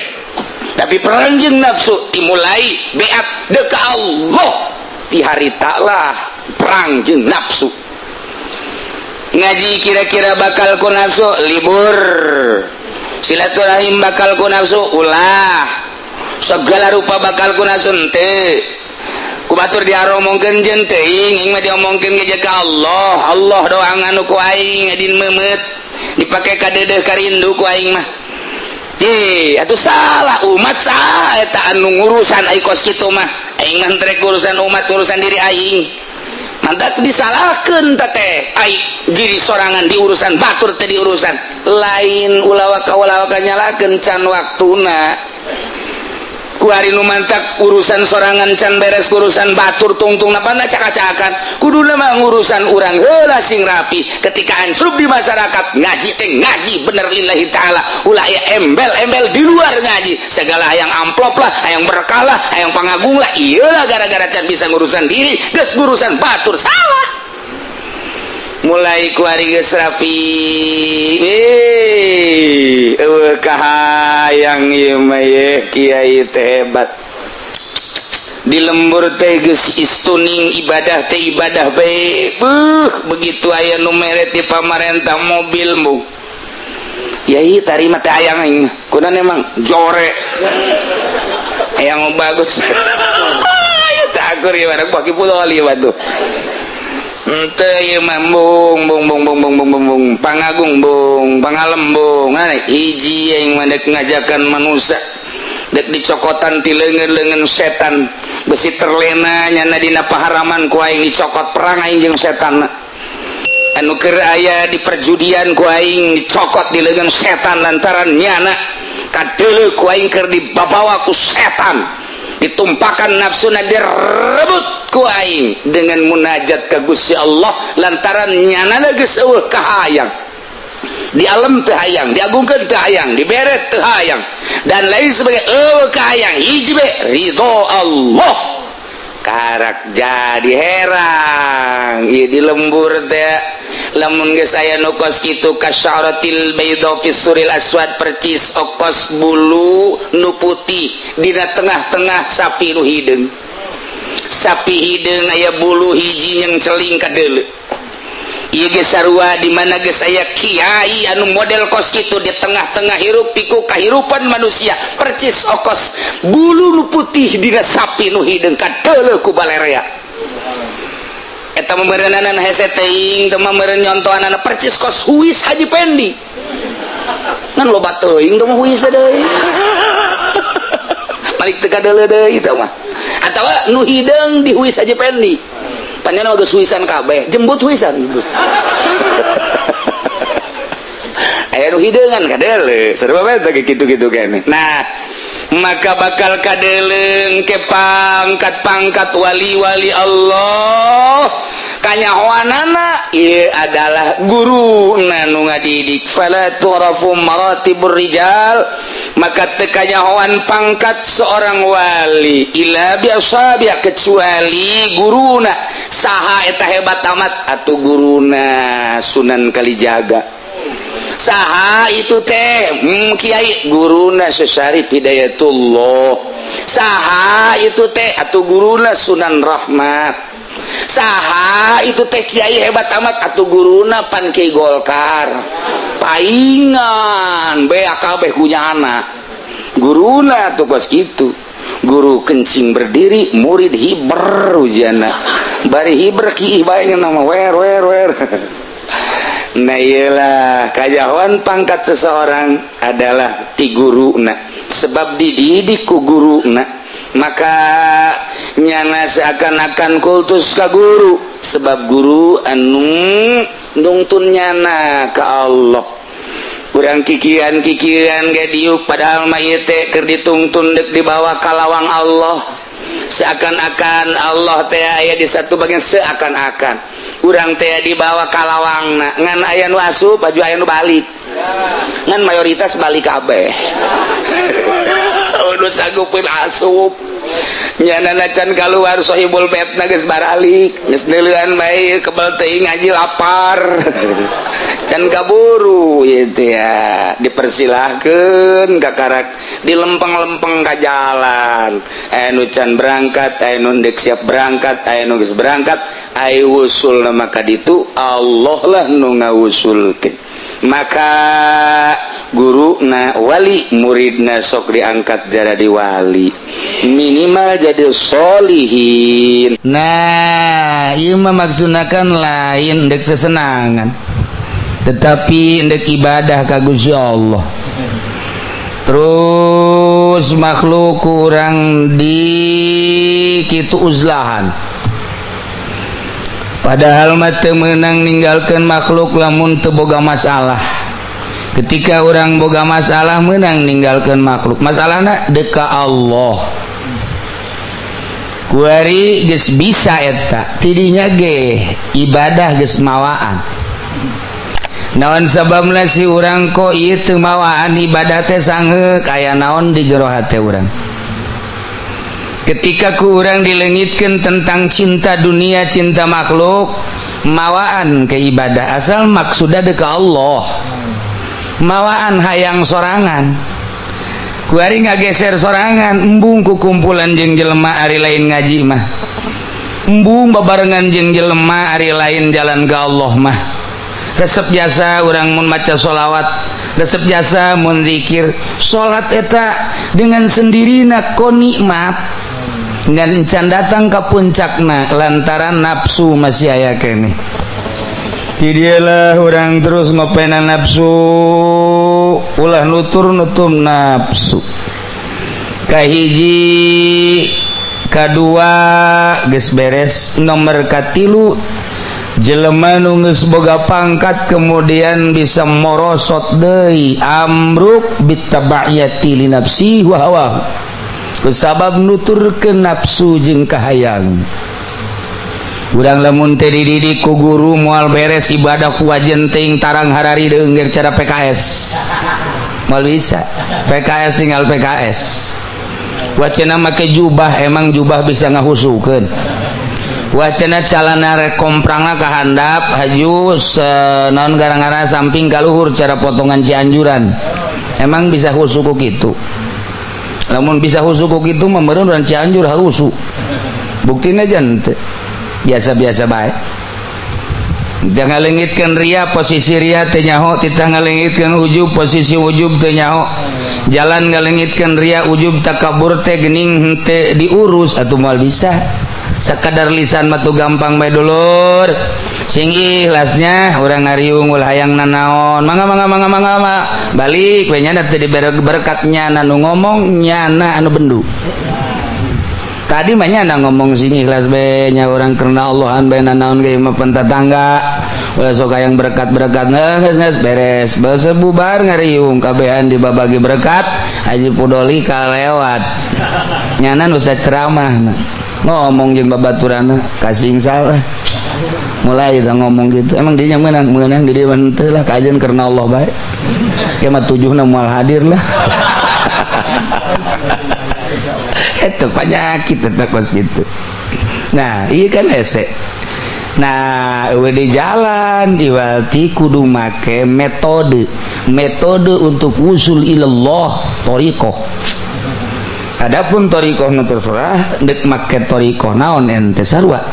B: Tapi perang jeung nafsu dimulai beat deka Allah di harita lah perang jeung nafsu. Ngaji kira-kira bakal ku nafsu libur, silaturahim bakal ku nafsu ulah, segala rupa bakal ku nafsu henteu. Ku batur diaromongkeun jeung teuing, aing mah diomongkeun ge ka Allah, Allah doang anu ku aing ngadin meumeut dipake kadeudeuh karindu ku aing mah. Ye, atuh salah umat saha eta anu ngurusan ai kos kitu mah. Aing mah rek urusan umat, urusan diri aing. Mantak disalahkeun teh ai diri sorangan diurusan batur teh diurusan lain ulawaka ulawaka nyalakeun can waktuna. Kuari nu mantak urusan sorangan can beres, urusan batur tungtung napana caka-cakan. Kuduna mah ngurusan urang heula sing rapi. Ketika ancrub di masyarakat, ngaji teh ngaji bener lillahi ta'ala, ulah ya embel-embel di luar ngaji segala, hayang amplop lah, hayang berkah lah, hayang pangagung lah. Iyalah, gara-gara can bisa ngurusan diri geus ngurusan batur, salah. Mulai kuari geus rapi, eh eueuh kahayang ieu mah ye, kiai teh hebat di lembur teh geus istuning ibadah teh ibadah bae. Beuh, begitu aya nu mere ti pamarentah mobil, mung yai tarima teh hayang aing kunan emang jore hayang bagus ya takur ya mana baki pulau ieu batu. Ente ieu mah bung bung bung bung bung bung bung bung pangagung bung pangalem bung. Nah, hiji yang mandek ngajakan manusia dek dicokotan ti leungeun-leungeun setan, besi terlena nyana dina paharaman ku aing dicokot, perang aing jeung setan. Anu keur aya di perjudian ku aing dicokot di leungeun setan, lantaran nyana kadeuleu ku aing keur dibabawa ku setan, ditumpakan nafsuna, direbut ku aing dengan munajat ka Gusti Allah, lantaran nyana geus eueuh kahayang. Di alam teu hayang, diagungkeun teu hayang, diberet teu hayang, dan lain sebagai eueuh kahayang. Hiji be, ridho Allah. Karak jadi herang ieu di lembur teh lamun geus aya nu kos kitu, kasyaratil bayda fi suril aswad, percis okos bulu nu putih dina tengah-tengah sapi nu hideung. Sapi hideung aya bulu hiji yang celing kadeuleu. Ieu geus sarua, di mana geus aya kiai anu model kos kitu di tengah-tengah hiruk pikuk kahirupan manusia, percis okos bulu nu putih dina sapi nu hideung, kadeuleu ku balerea. Eta meureunanan hese teuing teu mah meureun nyontohanana percis kos huis Haji Pendi, ngan loba teuing teu mah huis deui, balik teu kadeuleu deui teu mah. Atawa nu hideung di huis Haji Pendi, panjang mah geus huisan kabeh, jembut huisan jembut. Aya nu hideungan kadeuleu, sarua bae teh kitu-kitu keneh. Nah, maka bakal kadeleng ke pangkat-pangkat wali-wali Allah, kanyahoanana ieu adalah guru nu ngadidik. Fala tu'rafu maratibur rijal, maka teu kanyahoan pangkat seorang wali, illa bi ashabi, kecuali guruna. Saha eta hebat amat atuh guruna? Sunan Kalijaga. Saha itu teh? Kiai guruna Syarif Hidayatullah. Saha itu teh atuh guruna? Sunan Rahmat. Saha itu teh kiai hebat amat atuh guruna? Pan Kiai Golkar paingan beak kabeh kunyana guruna tuh kos kitu. Guru kencing berdiri, murid hiber ujana bari hiber kiih bae nama wer wer wer. Nah, iyalah kajawan pangkat seseorang adalah ti guruna, sebab dididik ku guruna, maka nyana seakan-akan kultus ka guru, sebab guru anu nungtun nyana ka Allah. Kurang kikian-kikian ge diuk, padahal mah ieu teh keur ditungtun dek dibawa ka lawang Allah. Seakan-akan Allah teh aya di satu bagian, seakan-akan urang teh dibawa ka lawangna, ngan aya nu asup baju, aya nu balik, ngan mayoritas balik kabeh. Udah sanggupeun asup nyana can keluar, sohibul betna geus baralik, geus neuleuan bae, kebel teuing ngaji, lapar, can kaburu ieu teh ya. Dipersilahkeun kakarak dilempeng-lempeng ka jalan, aya nu can berangkat, aya nu deuk siap berangkat, aya nu geus berangkat. Aya wusul maka ditu Allah lah nu ngawusulkeun. Maka guru na wali, muridna sok diangkat jadi wali, minimal jadi solihin. Nah, ieu mah maksudna kan lain dek sesenangan, tetapi dek ibadah ka Gusti Allah. Terus makhluk kurang di kitu uzlahan, padahal mah teu meunang ninggalkeun makhluk lamun teu boga masalah. Ketika orang boga masalah menang ninggalkan makhluk, masalahna deka Allah. Kuari geus bisa eta tidinya ge ibadah geus mawaan. Naon sababna si urang kok ieu teu mawaan ibadah teh sangeuk aya naon di jero hate urang? Ketika ku urang dilengitkeun tentang cinta dunia, cinta makhluk, mawaan ke ibadah asal maksudna deka Allah. Mawaan hayang sorangan, kuari ngageser sorangan, embung ku kumpulan jeung jelema ari lain ngaji mah, embung babarengan jeung jelema ari lain jalan ke Allah mah. Resep jasa urang mun maca sholawat, resep jasa mun zikir, salat eta dengan sendirina ko nikmat, ngan can datang ka puncakna lantaran nafsu masih aya keneh. Didialah orang terus ngopena nafsu, ulah nutur-nutur nafsu. Kahiji, kadua geus beres, nomor katilu jelema nu geus boga pangkat kemudian bisa morosot deui, amruk bitabaiyati li nafsi wa hawa, kusabab nuturkeun nafsu jeung kahayang. Urang lamun teh dididik ku guru moal beres ibadah ku wajen ting tarang harari deungeur cara PKS. Moal bisa. PKS tinggal PKS. Wacana make jubah, emang jubah bisa ngahusukeun? Wacana calana rek komprangna ka handap haju naon gara-gara samping ka luhur cara potongan Cianjuran. Emang bisa husu ku kitu? Lamun bisa husu ku kitu mah meureun urang Cianjur harusu. Buktina jan teu. Biasa-biasa baik. Jangan ngalengitkeun ria, posisi ria teu nyaho, titah ngalengitkeun ujub, posisi ujub teu nyaho. Jalan ngalengitkeun ria, ujub, takabur teh geuning henteu diurus atuh moal bisa. Sakadar lisan mah tuh gampang bae, dulur. Sing ikhlasnya urang ngariung ulah hayang nanaon. Mangga mangga mangga mangga mangga. Balik we nya teu dibere berkat nyana nu ngomong, nyana anu bendu. Tadi mah nyana ngomong sing ikhlas bae nya urang karena Allahan bae nanaon ge mah pentatangga. Ulah sok hayang berkat-berkat, geus geus beres. Basa bubar ngariung kabehan dibabagi berkat, Haji Pudoli kalewat. Nyana nu ceramah ngomong jeung babaturanna kasing salah. Mulai kita ngomong gitu, emang dia menang menang di dia henteu lah kajian karena Allah bae. Kieu mah tujuhna moal hadir lah. Itu penyakit tetap kos gitu. Nah, iya kan hese. Nah, eueuh di jalan iwalti kudu make metode. Metode untuk wusul ilallah thariqah. Adapun thariqah nu terserah deuk make thariqah naon ente sarua.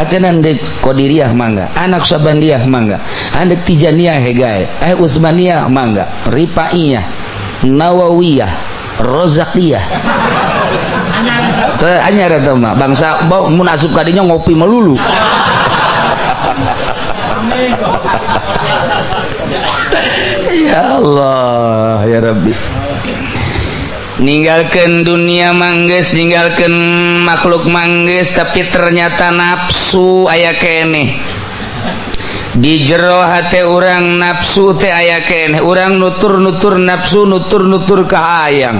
B: Acanan deuk Qadiriyah mangga, anak Sabandiyah mangga, andek Tijaniyah hegae, Utsmaniyah mangga, Rifaiyah, Nawawiyah, Rozakiyah. Teu anyar eta mah bangsa mun asup ka dinya ngopi melulu. Ya Allah, ya Rabbi. Ninggalkeun dunia manggeus, ninggalkeun makhluk manggeus, tapi ternyata nafsu aya keneh. Di jero hate urang nafsu teh aya keneh, urang nutur-nutur nafsu, nutur-nutur kahayang.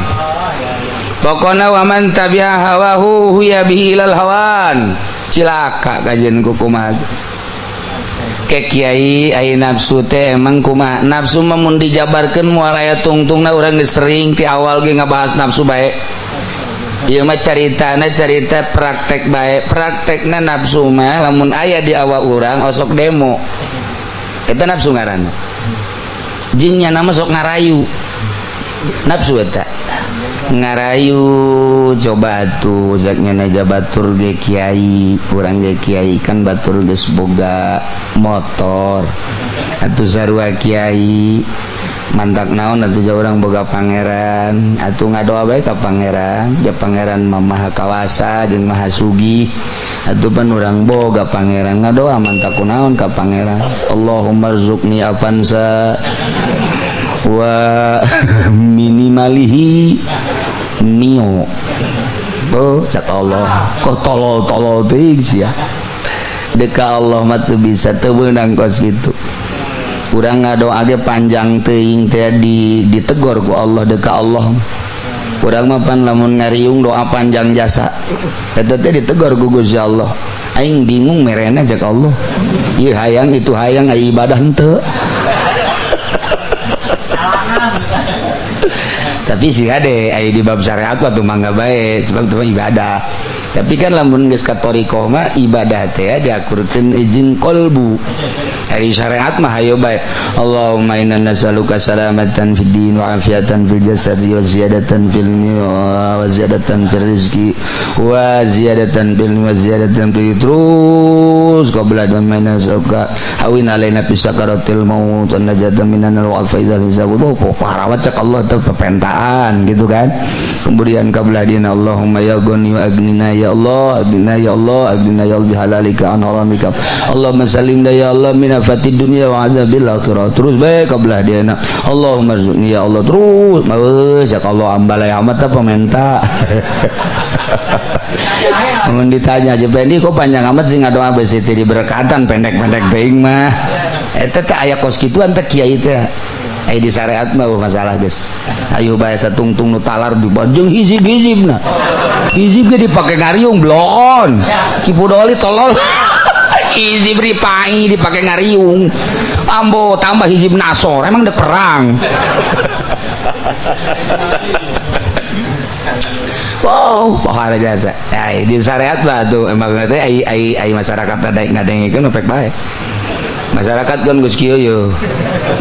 B: Pokona waman tabi'a hawahu huya bihi ilal hawan. Cilaka kajian ku kumaha. Ke kiai ai nafsu teh emang kumaha? Nafsu mah mun dijabarkeun moal aya tungtungna, urang geus sering ti awal ge ngabahas nafsu bae. Ieu mah caritana carita praktek bae. Praktekna nafsu mah lamun aya di awak urang osok demo. Eta nafsu ngaranna. Jeung nyana mah sok ngarayu. Nafsu eta. Ngarayu coba tuh zaknya naja batur ge kiai, urang ge kiai kan batur geus boga motor atuh sarua kiai mantak naon atuh jauh urang boga pangeran atuh ngadoa bae ka pangeran, ja pangeran mah maha kawasa jeung maha sugih atuh pan urang boga pangeran ngadoa mantak kunaon ka pangeran, Allahumma rzuqni avanza wa minimalihi mio. Oh, cak Allah kok tolol-tolol teuing sia. Deka Allah mah teu bisa teu beunang kos kitu. Urang ngadoa ge panjang teuing teh di ditegor ku Allah deka Allah. Urang mah pan lamun ngariung doa panjang jasa. Eta teh ditegor ku Gusti Allah. Aing bingung merena cek Allah. Ieu hayang itu hayang aya ibadah henteu. Tapi sih ade aya di bab syariat mah tuh mangga bae sebab itu mah ibadah. Tapi kan lamun geus ka thariqah mah ibadah teh diakurkeun izin qalbu. Ari syariat mah hayo bae. Allahumma inna nas'aluka salamatan fid din wa afiatan fil jasad wa ziyadatan fil wa ziyadatan fil rizqi wa ziyadatan fil wa ziyadatan fil terus qabla dan manasuka hawin alaina fi sakaratil maut an najata minan nar wa faizal hisab. Oh, parawat cek Allah teh pepentaan gitu kan. Kemudian qabla dina Allahumma ya ghani wa agnina ya Allah agnina ya Allah agnina ya Allah bihalalika an haramika Allahumma salimna ya Allah min afatid dunya wa azabil akhirah. Terus bae qabla dina Allahumma rzuqni ya Allah terus geus cek Allah ambalai amat apa menta. Mun ditanya aja Pendi kok panjang amat sih ngadoa besi teh diberkatan pendek-pendek teuing mah. Eta teh aya kos kituan teh kiai teh. Aya di syariat mah masalah geus. Ayo bae satungtung nu talar di jeung hizib-hizibna. Hizib ge dipake ngariung bloon. Ki Pudoli tolol. Hizib dipai dipake ngariung. Ambo tambah hizib nasor emang dek perang. Wow, pohara jasa. Ai di syariat mah tuh emang teh ai ai ai masyarakat teh ngadengikeun pek bae. Masyarakat kan geus kieu ye.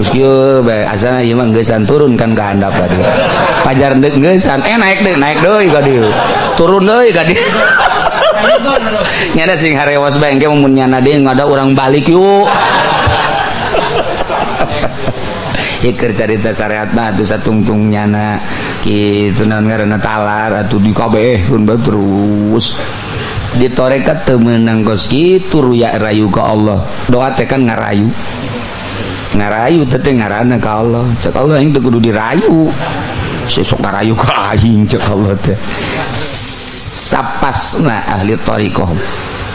B: Geus kieu bae asana ieu mah geusan turun kan ka handap ka dieu. Pajar deuk geusan naik deui ka dieu. Turun deui ka dieu. Nyana sing harewas bae engke mun nyana deui ngada urang balik yuk. Iker carita syariat mah atuh satungtung nyana kitu naon ngaranna talar atuh di kabeh kun bae terus. Di tarekat teu meunang kos kitu ruya rayu ka Allah. Doa teh kan ngarayu. Ngarayu teh teh ngaranna ka Allah. Cek Allah aing teu kudu dirayu. Sesok ngarayu ka aing cek Allah teh. Sapasna ahli thariqah.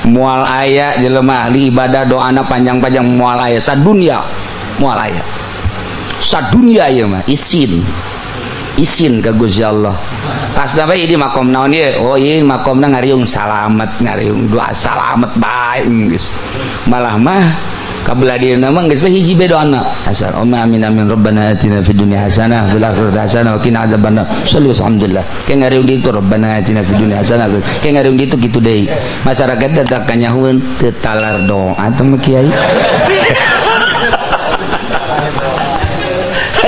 B: Moal aya jelema ahli ibadah doana panjang-panjang moal aya sadunya. Moal aya. Sadunya ieu mah isin. Isin ka Gusti Allah. Pas bae ini makom naon ieu? Oh ieu makomna ngariung salamet, ngariung doa salamet bae geus. Malah mah kabelah dieuna mah geus we hiji bae doana. Asal Allahumma amin amin rabbana atina fid dunya hasanah fil akhirati hasanah wa qina adzabannar. Sallu alhamdulillah. Ke ngariung ditu rabbana atina fid dunya hasanah. Ke ngariung ditu kitu deui. Masyarakat teh kanyahueun teu talar doa teh mah kiai.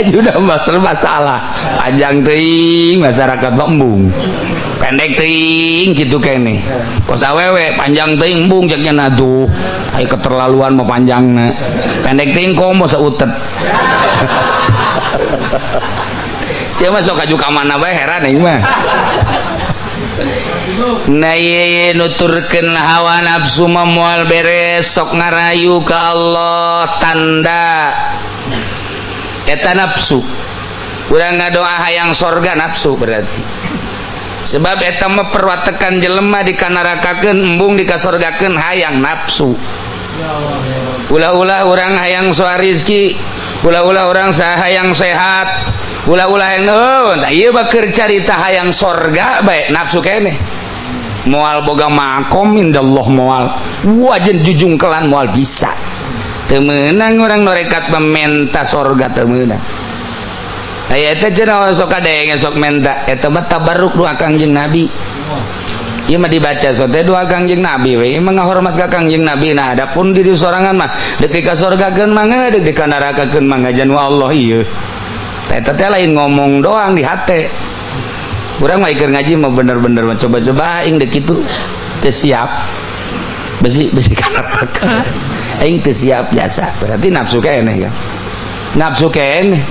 B: Sudah masalah panjang teuing masyarakat mah embung pendek teuing kitu keneh kos awewe panjang teuing embung cek nya atuh ai keterlaluan mah panjangna pendek teuing komo sautet. Sia mah sok kaju ka mana bae heran aing mah. Nah ieu nuturkeun hawa nafsu mah moal beres sok ngarayu ka Allah tanda eta nafsu. Urang ngadoa hayang sorga nafsu berarti. Sebab eta mah perwatekan jelema dikanarakakeun embung dikasorgakeun hayang nafsu. Ulah-ulah urang hayang soal rizki, ulah-ulah urang hayang sehat, ulah-ulah hayang oh, nah ieu mah keur carita hayang sorga bae nafsu keneh. Moal boga makom indallah moal. Wajen jujungkelan moal bisa. Teu meunang urang norekat mementa sorga teu meunang. Aya eta cenah sok kadenge sok menta eta mah tabarruk doa Kangjeng Nabi. Ieu mah dibaca sok teh doa Kangjeng Nabi we ieu mah ngahormat ka Kangjeng Nabi. Nah adapun diri sorangan mah deuk dikasorgakeun mangga deuk dikanarakakeun mangga jan wa Allah ieu. Eta teh lain ngomong doang di hate. Urang mah keur ngaji mah bener-bener mah coba-coba aing deuk kitu teu siap. Besi besi kanaraka aing teu siap jasa berarti nafsu keneh kan nafsu keneh.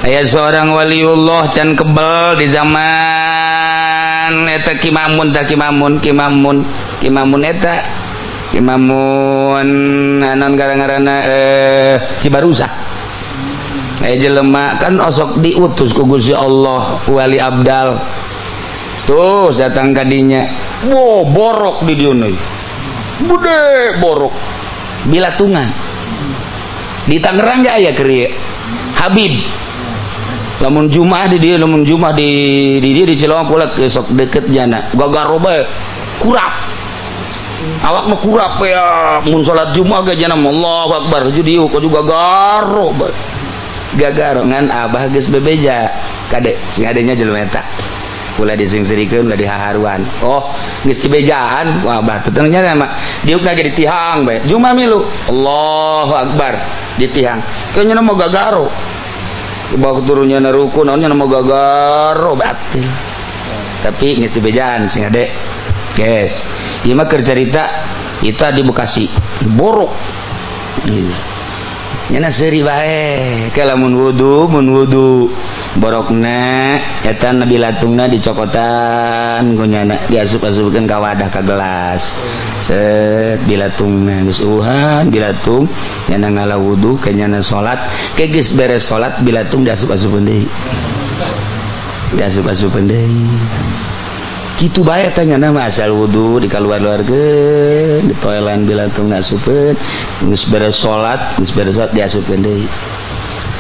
B: Aya seorang waliullah can kebel di zaman eta Ki Mamun tah Ki Mamun Ki Mamun Ki Mamun eta Ki Mamun anon gara-garana Cibarusah. Aya jelema kan osok diutus ku Gusti Allah wali abdal tuh datang ka dinya wo borok di dieu. Bude borok bilatungan. Di Tangerang ge aya keur Habib. Lamun Jumat di dieu, lamun Jumat di dieu di Cilongok kula sok deket jana. Gagaro bae kurap. Awak mah kurap ya mun salat Jumat ge jana Allahu Akbar jadi dieu juga gagaro bae. Gagaro ngan abah geus bebeja kade sing adenya jelema eta. Ulah disingserikeun ulah dihaharuan. Oh, geus dibejaan wah abah teh nya mah diukna ge ditihang bae. Jumat milu Allahu Akbar ditihang. Kayaknya mah gagaro. Bawa turunnya na ruku naonnya mah gagaro batil. Tapi geus dibejaan sing ade. Guys, ieu mah keur carita eta di Bekasi. Borok. Nyana seuri bae. Ke lamun wudu, mun wudu borokna eta nabi latungna dicokotan ku nyana diasup-asupkeun ka wadah ka gelas. Set bilatungna geus uhan bilatung nyana ngala wudu ke nyana salat, ke geus beres salat bilatung diasup-asupkeun deui. Diasup-asupkeun deui. Kitu bae teh nyana mah asal wudu dikaluar-luarkeun, ditoelan bilatung asupkeun, geus beres salat diasupkeun deui.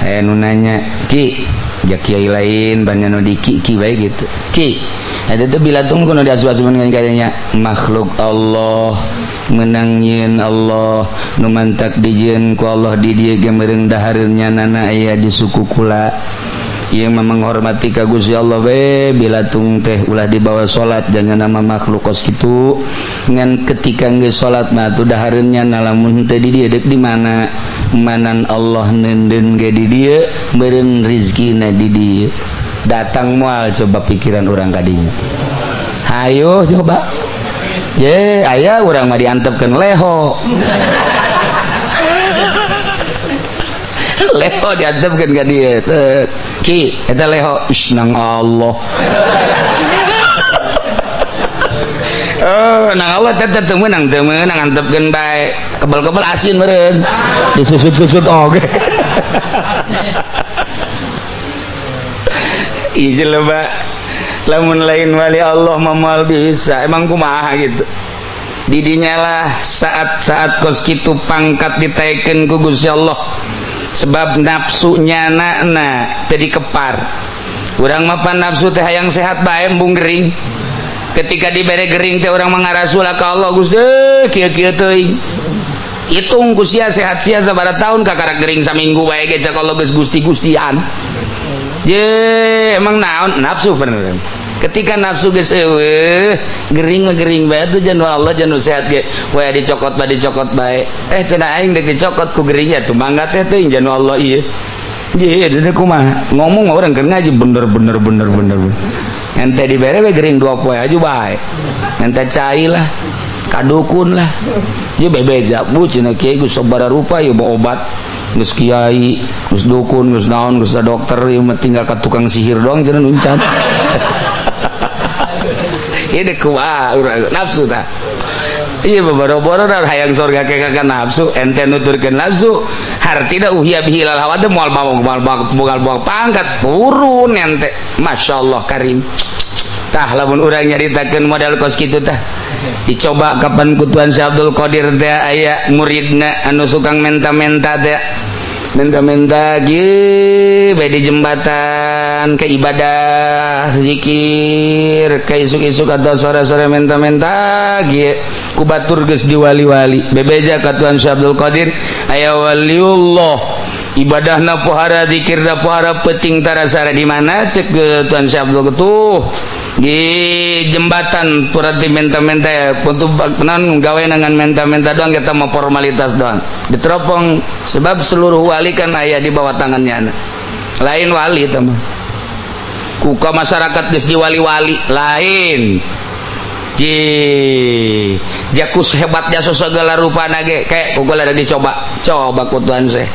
B: Aya nu nanya, "Ki, ja kiai lain banyak nu di ki ki bae gitu." Ki, eta teh bilatung kudu diasup-asupkeun kayanya makhluk Allah menang nyieun Allah nu mantak dijieun ku Allah di dieu ge meureun dahareun nyanana aya di suku kula. Ieu mah menghormati ka Gusti Allah we bilatung teh ulah dibawa salat jangan nama makhluk kos kitu ngan ketika geus salat mah atuh dahareun nyana lamun teu di dieu deuk di mana manan Allah neundeun ge di dieu meureun rizkina di dieu datang moal coba pikiran urang ka dinya hayo coba ye aya urang mah diantepkeun leho leho diantepkeun ka dieu ki eta leho ish nang Allah oh nang Allah teh teu meunang antepkeun bae kebel-kebel asin meureun disusut-susut oge ieu jelema lamun lain wali Allah mah moal bisa emang kumaha gitu didinya lah saat-saat kos kitu pangkat ditaekeun ku Gusti Allah sebab nafsunya na tadi kepar urang mah pan nafsu teh hayang sehat bae embung gering ketika dibere gering teh urang mangarasula ka Allah Gusti kieu-kieu teuing hitung ku sia sehat sia sabaraha tahun kakara gering saminggu bae ge cek Allah geus gusti-gustian ye emang naon nafsu bener ketika nafsu geus eueuh gering mah gering bae tuh janu Allah janu sehat ge we dicokot bae dicokot bae eh cenah aing deuk dicokot ku gering ya tuh mangga teh teuing janu Allah ieu ye deui kumaha ngomong mah urang keur ngaji bener bener bener bener ente dibere we gering dua poe aja bae ente cai lah kadukun lah ye bebeja bu cenah kiai geus sabaraha rupa ieu obat geus kiai geus dukun geus naon geus dokter ieu mah tinggal ka tukang sihir doang cenah nuncan ini kumaha nafsu tah iya boro-boro hayang sorga ke ka nafsu ente nuturkeun nafsu hartina uhya bihi lal hawa teh moal moal pangkat turun ente masyaallah karim tah lamun urang nyaritakeun modal kos kitu tah dicoba kapan ku Tuan Syekh Abdul Qadir teh aya muridna anu sukang menta-menta teh menta-menta ge bae di jembatan ke ibadah zikir ke isuk-isuk atau sore-sore menta-menta ge ku batur geus diwali-wali bebeja ka Tuan Syekh Abdul Qadir aya waliullah ibadahna pohara zikirna pohara peuting tarasara di mana cek Tuan Syekh Abdul tuh di jembatan purati menta-menta untuk non gawe dengan menta-menta doang kita mau formalitas doang diteropong sebab seluruh wali kan aya di bawah tangannya lain wali teman kuka masyarakat geus diwali-wali lain ji jakus hebatnya segala rupa nage kayak kukul ada dicoba coba ku Tuhan seh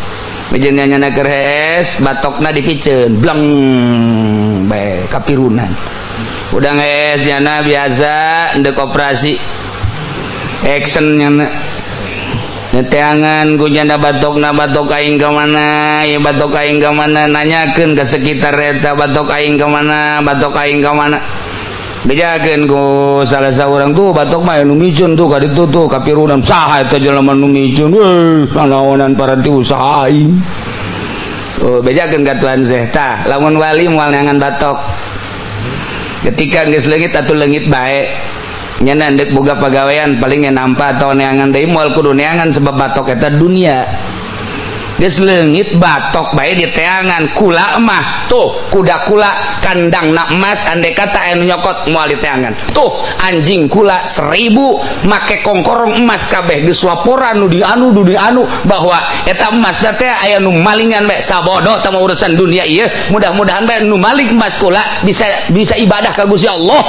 B: mijennya nyana keur hees batokna dipiceun bleng bae kapirunan udah ngees nyana biasa ndek operasi action nyana neteangan ku nyana batokna batok aing ka mana ieu batok aing ka mana nanyakeun ka sekitar eta batok aing ka mana batok aing ka mana Bejakeun ku salah saurang tuh, batok mah nu miceun tuh ka ditu tuh kapirunan. Saha eta jelema nu miceun? Weh, nanaonan paranti usaha aing. Oh, bejakeun ka Tuan Syekh. Tah, lamun wali moal neangan batok. Ketika geus leungit atuh leungit bae. Nyana ndek boga pagawean paling nampa atau neangan deui, moal kudu neangan sebab batok eta dunia. Geus leungit batok bae diteangan. Kula mah tuh kuda kula kandang nak emas, andai kata anu nyokot moal diteangan. Tuh anjing kula 1000 make kongkorong emas kabeh, geus laporan nu di anu nu di anu bahwa eta emas teh aya nu malingan bae. Sabodo tah urusan dunia ieu. Mudah-mudahan bae nu maling emas kula bisa bisa ibadah ka Gusti Allah.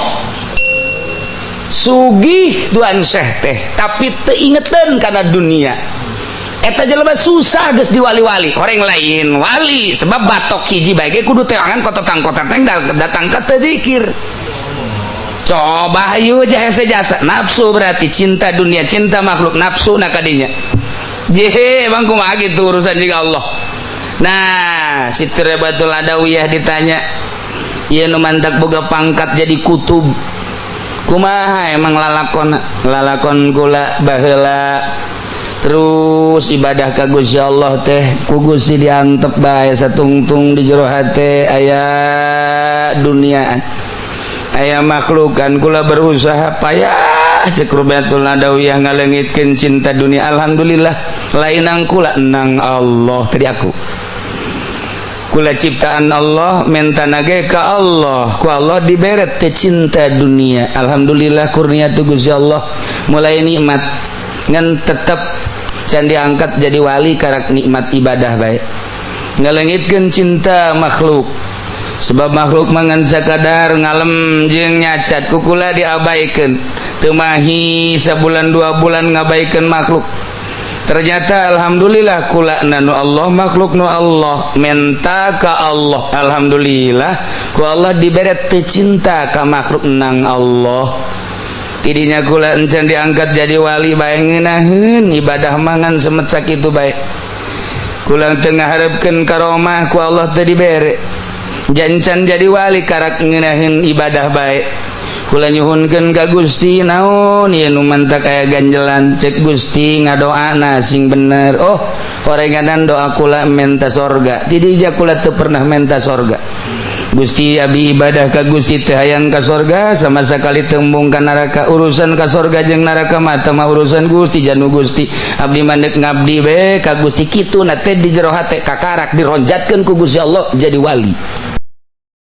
B: Sugih Tuan Syekh teh, tapi teu ingeteun kana dunia. Eta jelema susah geus diwali-wali, orang lain wali sebab batok hiji bae ge kudu teangan kototang kototang datang ke teu zikir. Coba hayu jasa jasa nafsu, berarti cinta dunia, cinta makhluk, nafsu. Nah, kadinya jehe bang, kumaha gitu urusan juga Allah. Nah, Siti Robiatul Adawiyah ditanya, ieu nu mantak boga pangkat jadi kutub, kumaha emang lalakon? Lalakon kula baheula terus ibadah ka Gusti Allah teh ku Gusti diantep bae. Satungtung di jero hate aya duniaan, aya makhlukan, kula berusaha payah. Cek Robiatul Adawiyah, ngalengitkeun cinta dunia, alhamdulillah lain nang kula, nang Allah. Tadi aku kula ciptaan Allah, menta nage ka Allah, ku Allah diberet teh cinta dunia. Alhamdulillah, kurnia tu Gusti Allah mulai nikmat, ngan tetep can diangkat jadi wali, karak nikmat ibadah baik, ngalengitkeun cinta makhluk, sebab makhluk mangan sakadar ngalem jeung nyacat, ku kula diabaikeun. Teu mahi sabulan 2 bulan ngabaikeun makhluk. Ternyata alhamdulillah kula nu Allah, makhluk nu Allah, menta ka Allah, alhamdulillah ku Allah dibere teu cinta ka makhluk, nang Allah. Tidinya kula encan diangkat jadi wali bae, ngeunaheun ibadah mangan semet sakitu bae. Kula teu ngaharepkeun karomah, ku Allah teu dibere. Jancan jadi wali karak ngeunaheun ibadah bae. Kula nyuhunkeun ka Gusti, naon ieu nu mantak aya ganjelan? Cek Gusti, ngadoana sing bener. Oh, horenganan doa kula menta sorga. Tidinya kula teu pernah menta sorga. Gusti, abdi ibadah ka Gusti teu hayang ka sorga, sama sekali tembung ka neraka. Urusan ka sorga jeung neraka mah mah urusan Gusti, janu Gusti. Abdi mandek ngabdi be ka Gusti. Kitu na teh di jero hate, kakarak dironjatkeun ku Gusti Allah jadi wali.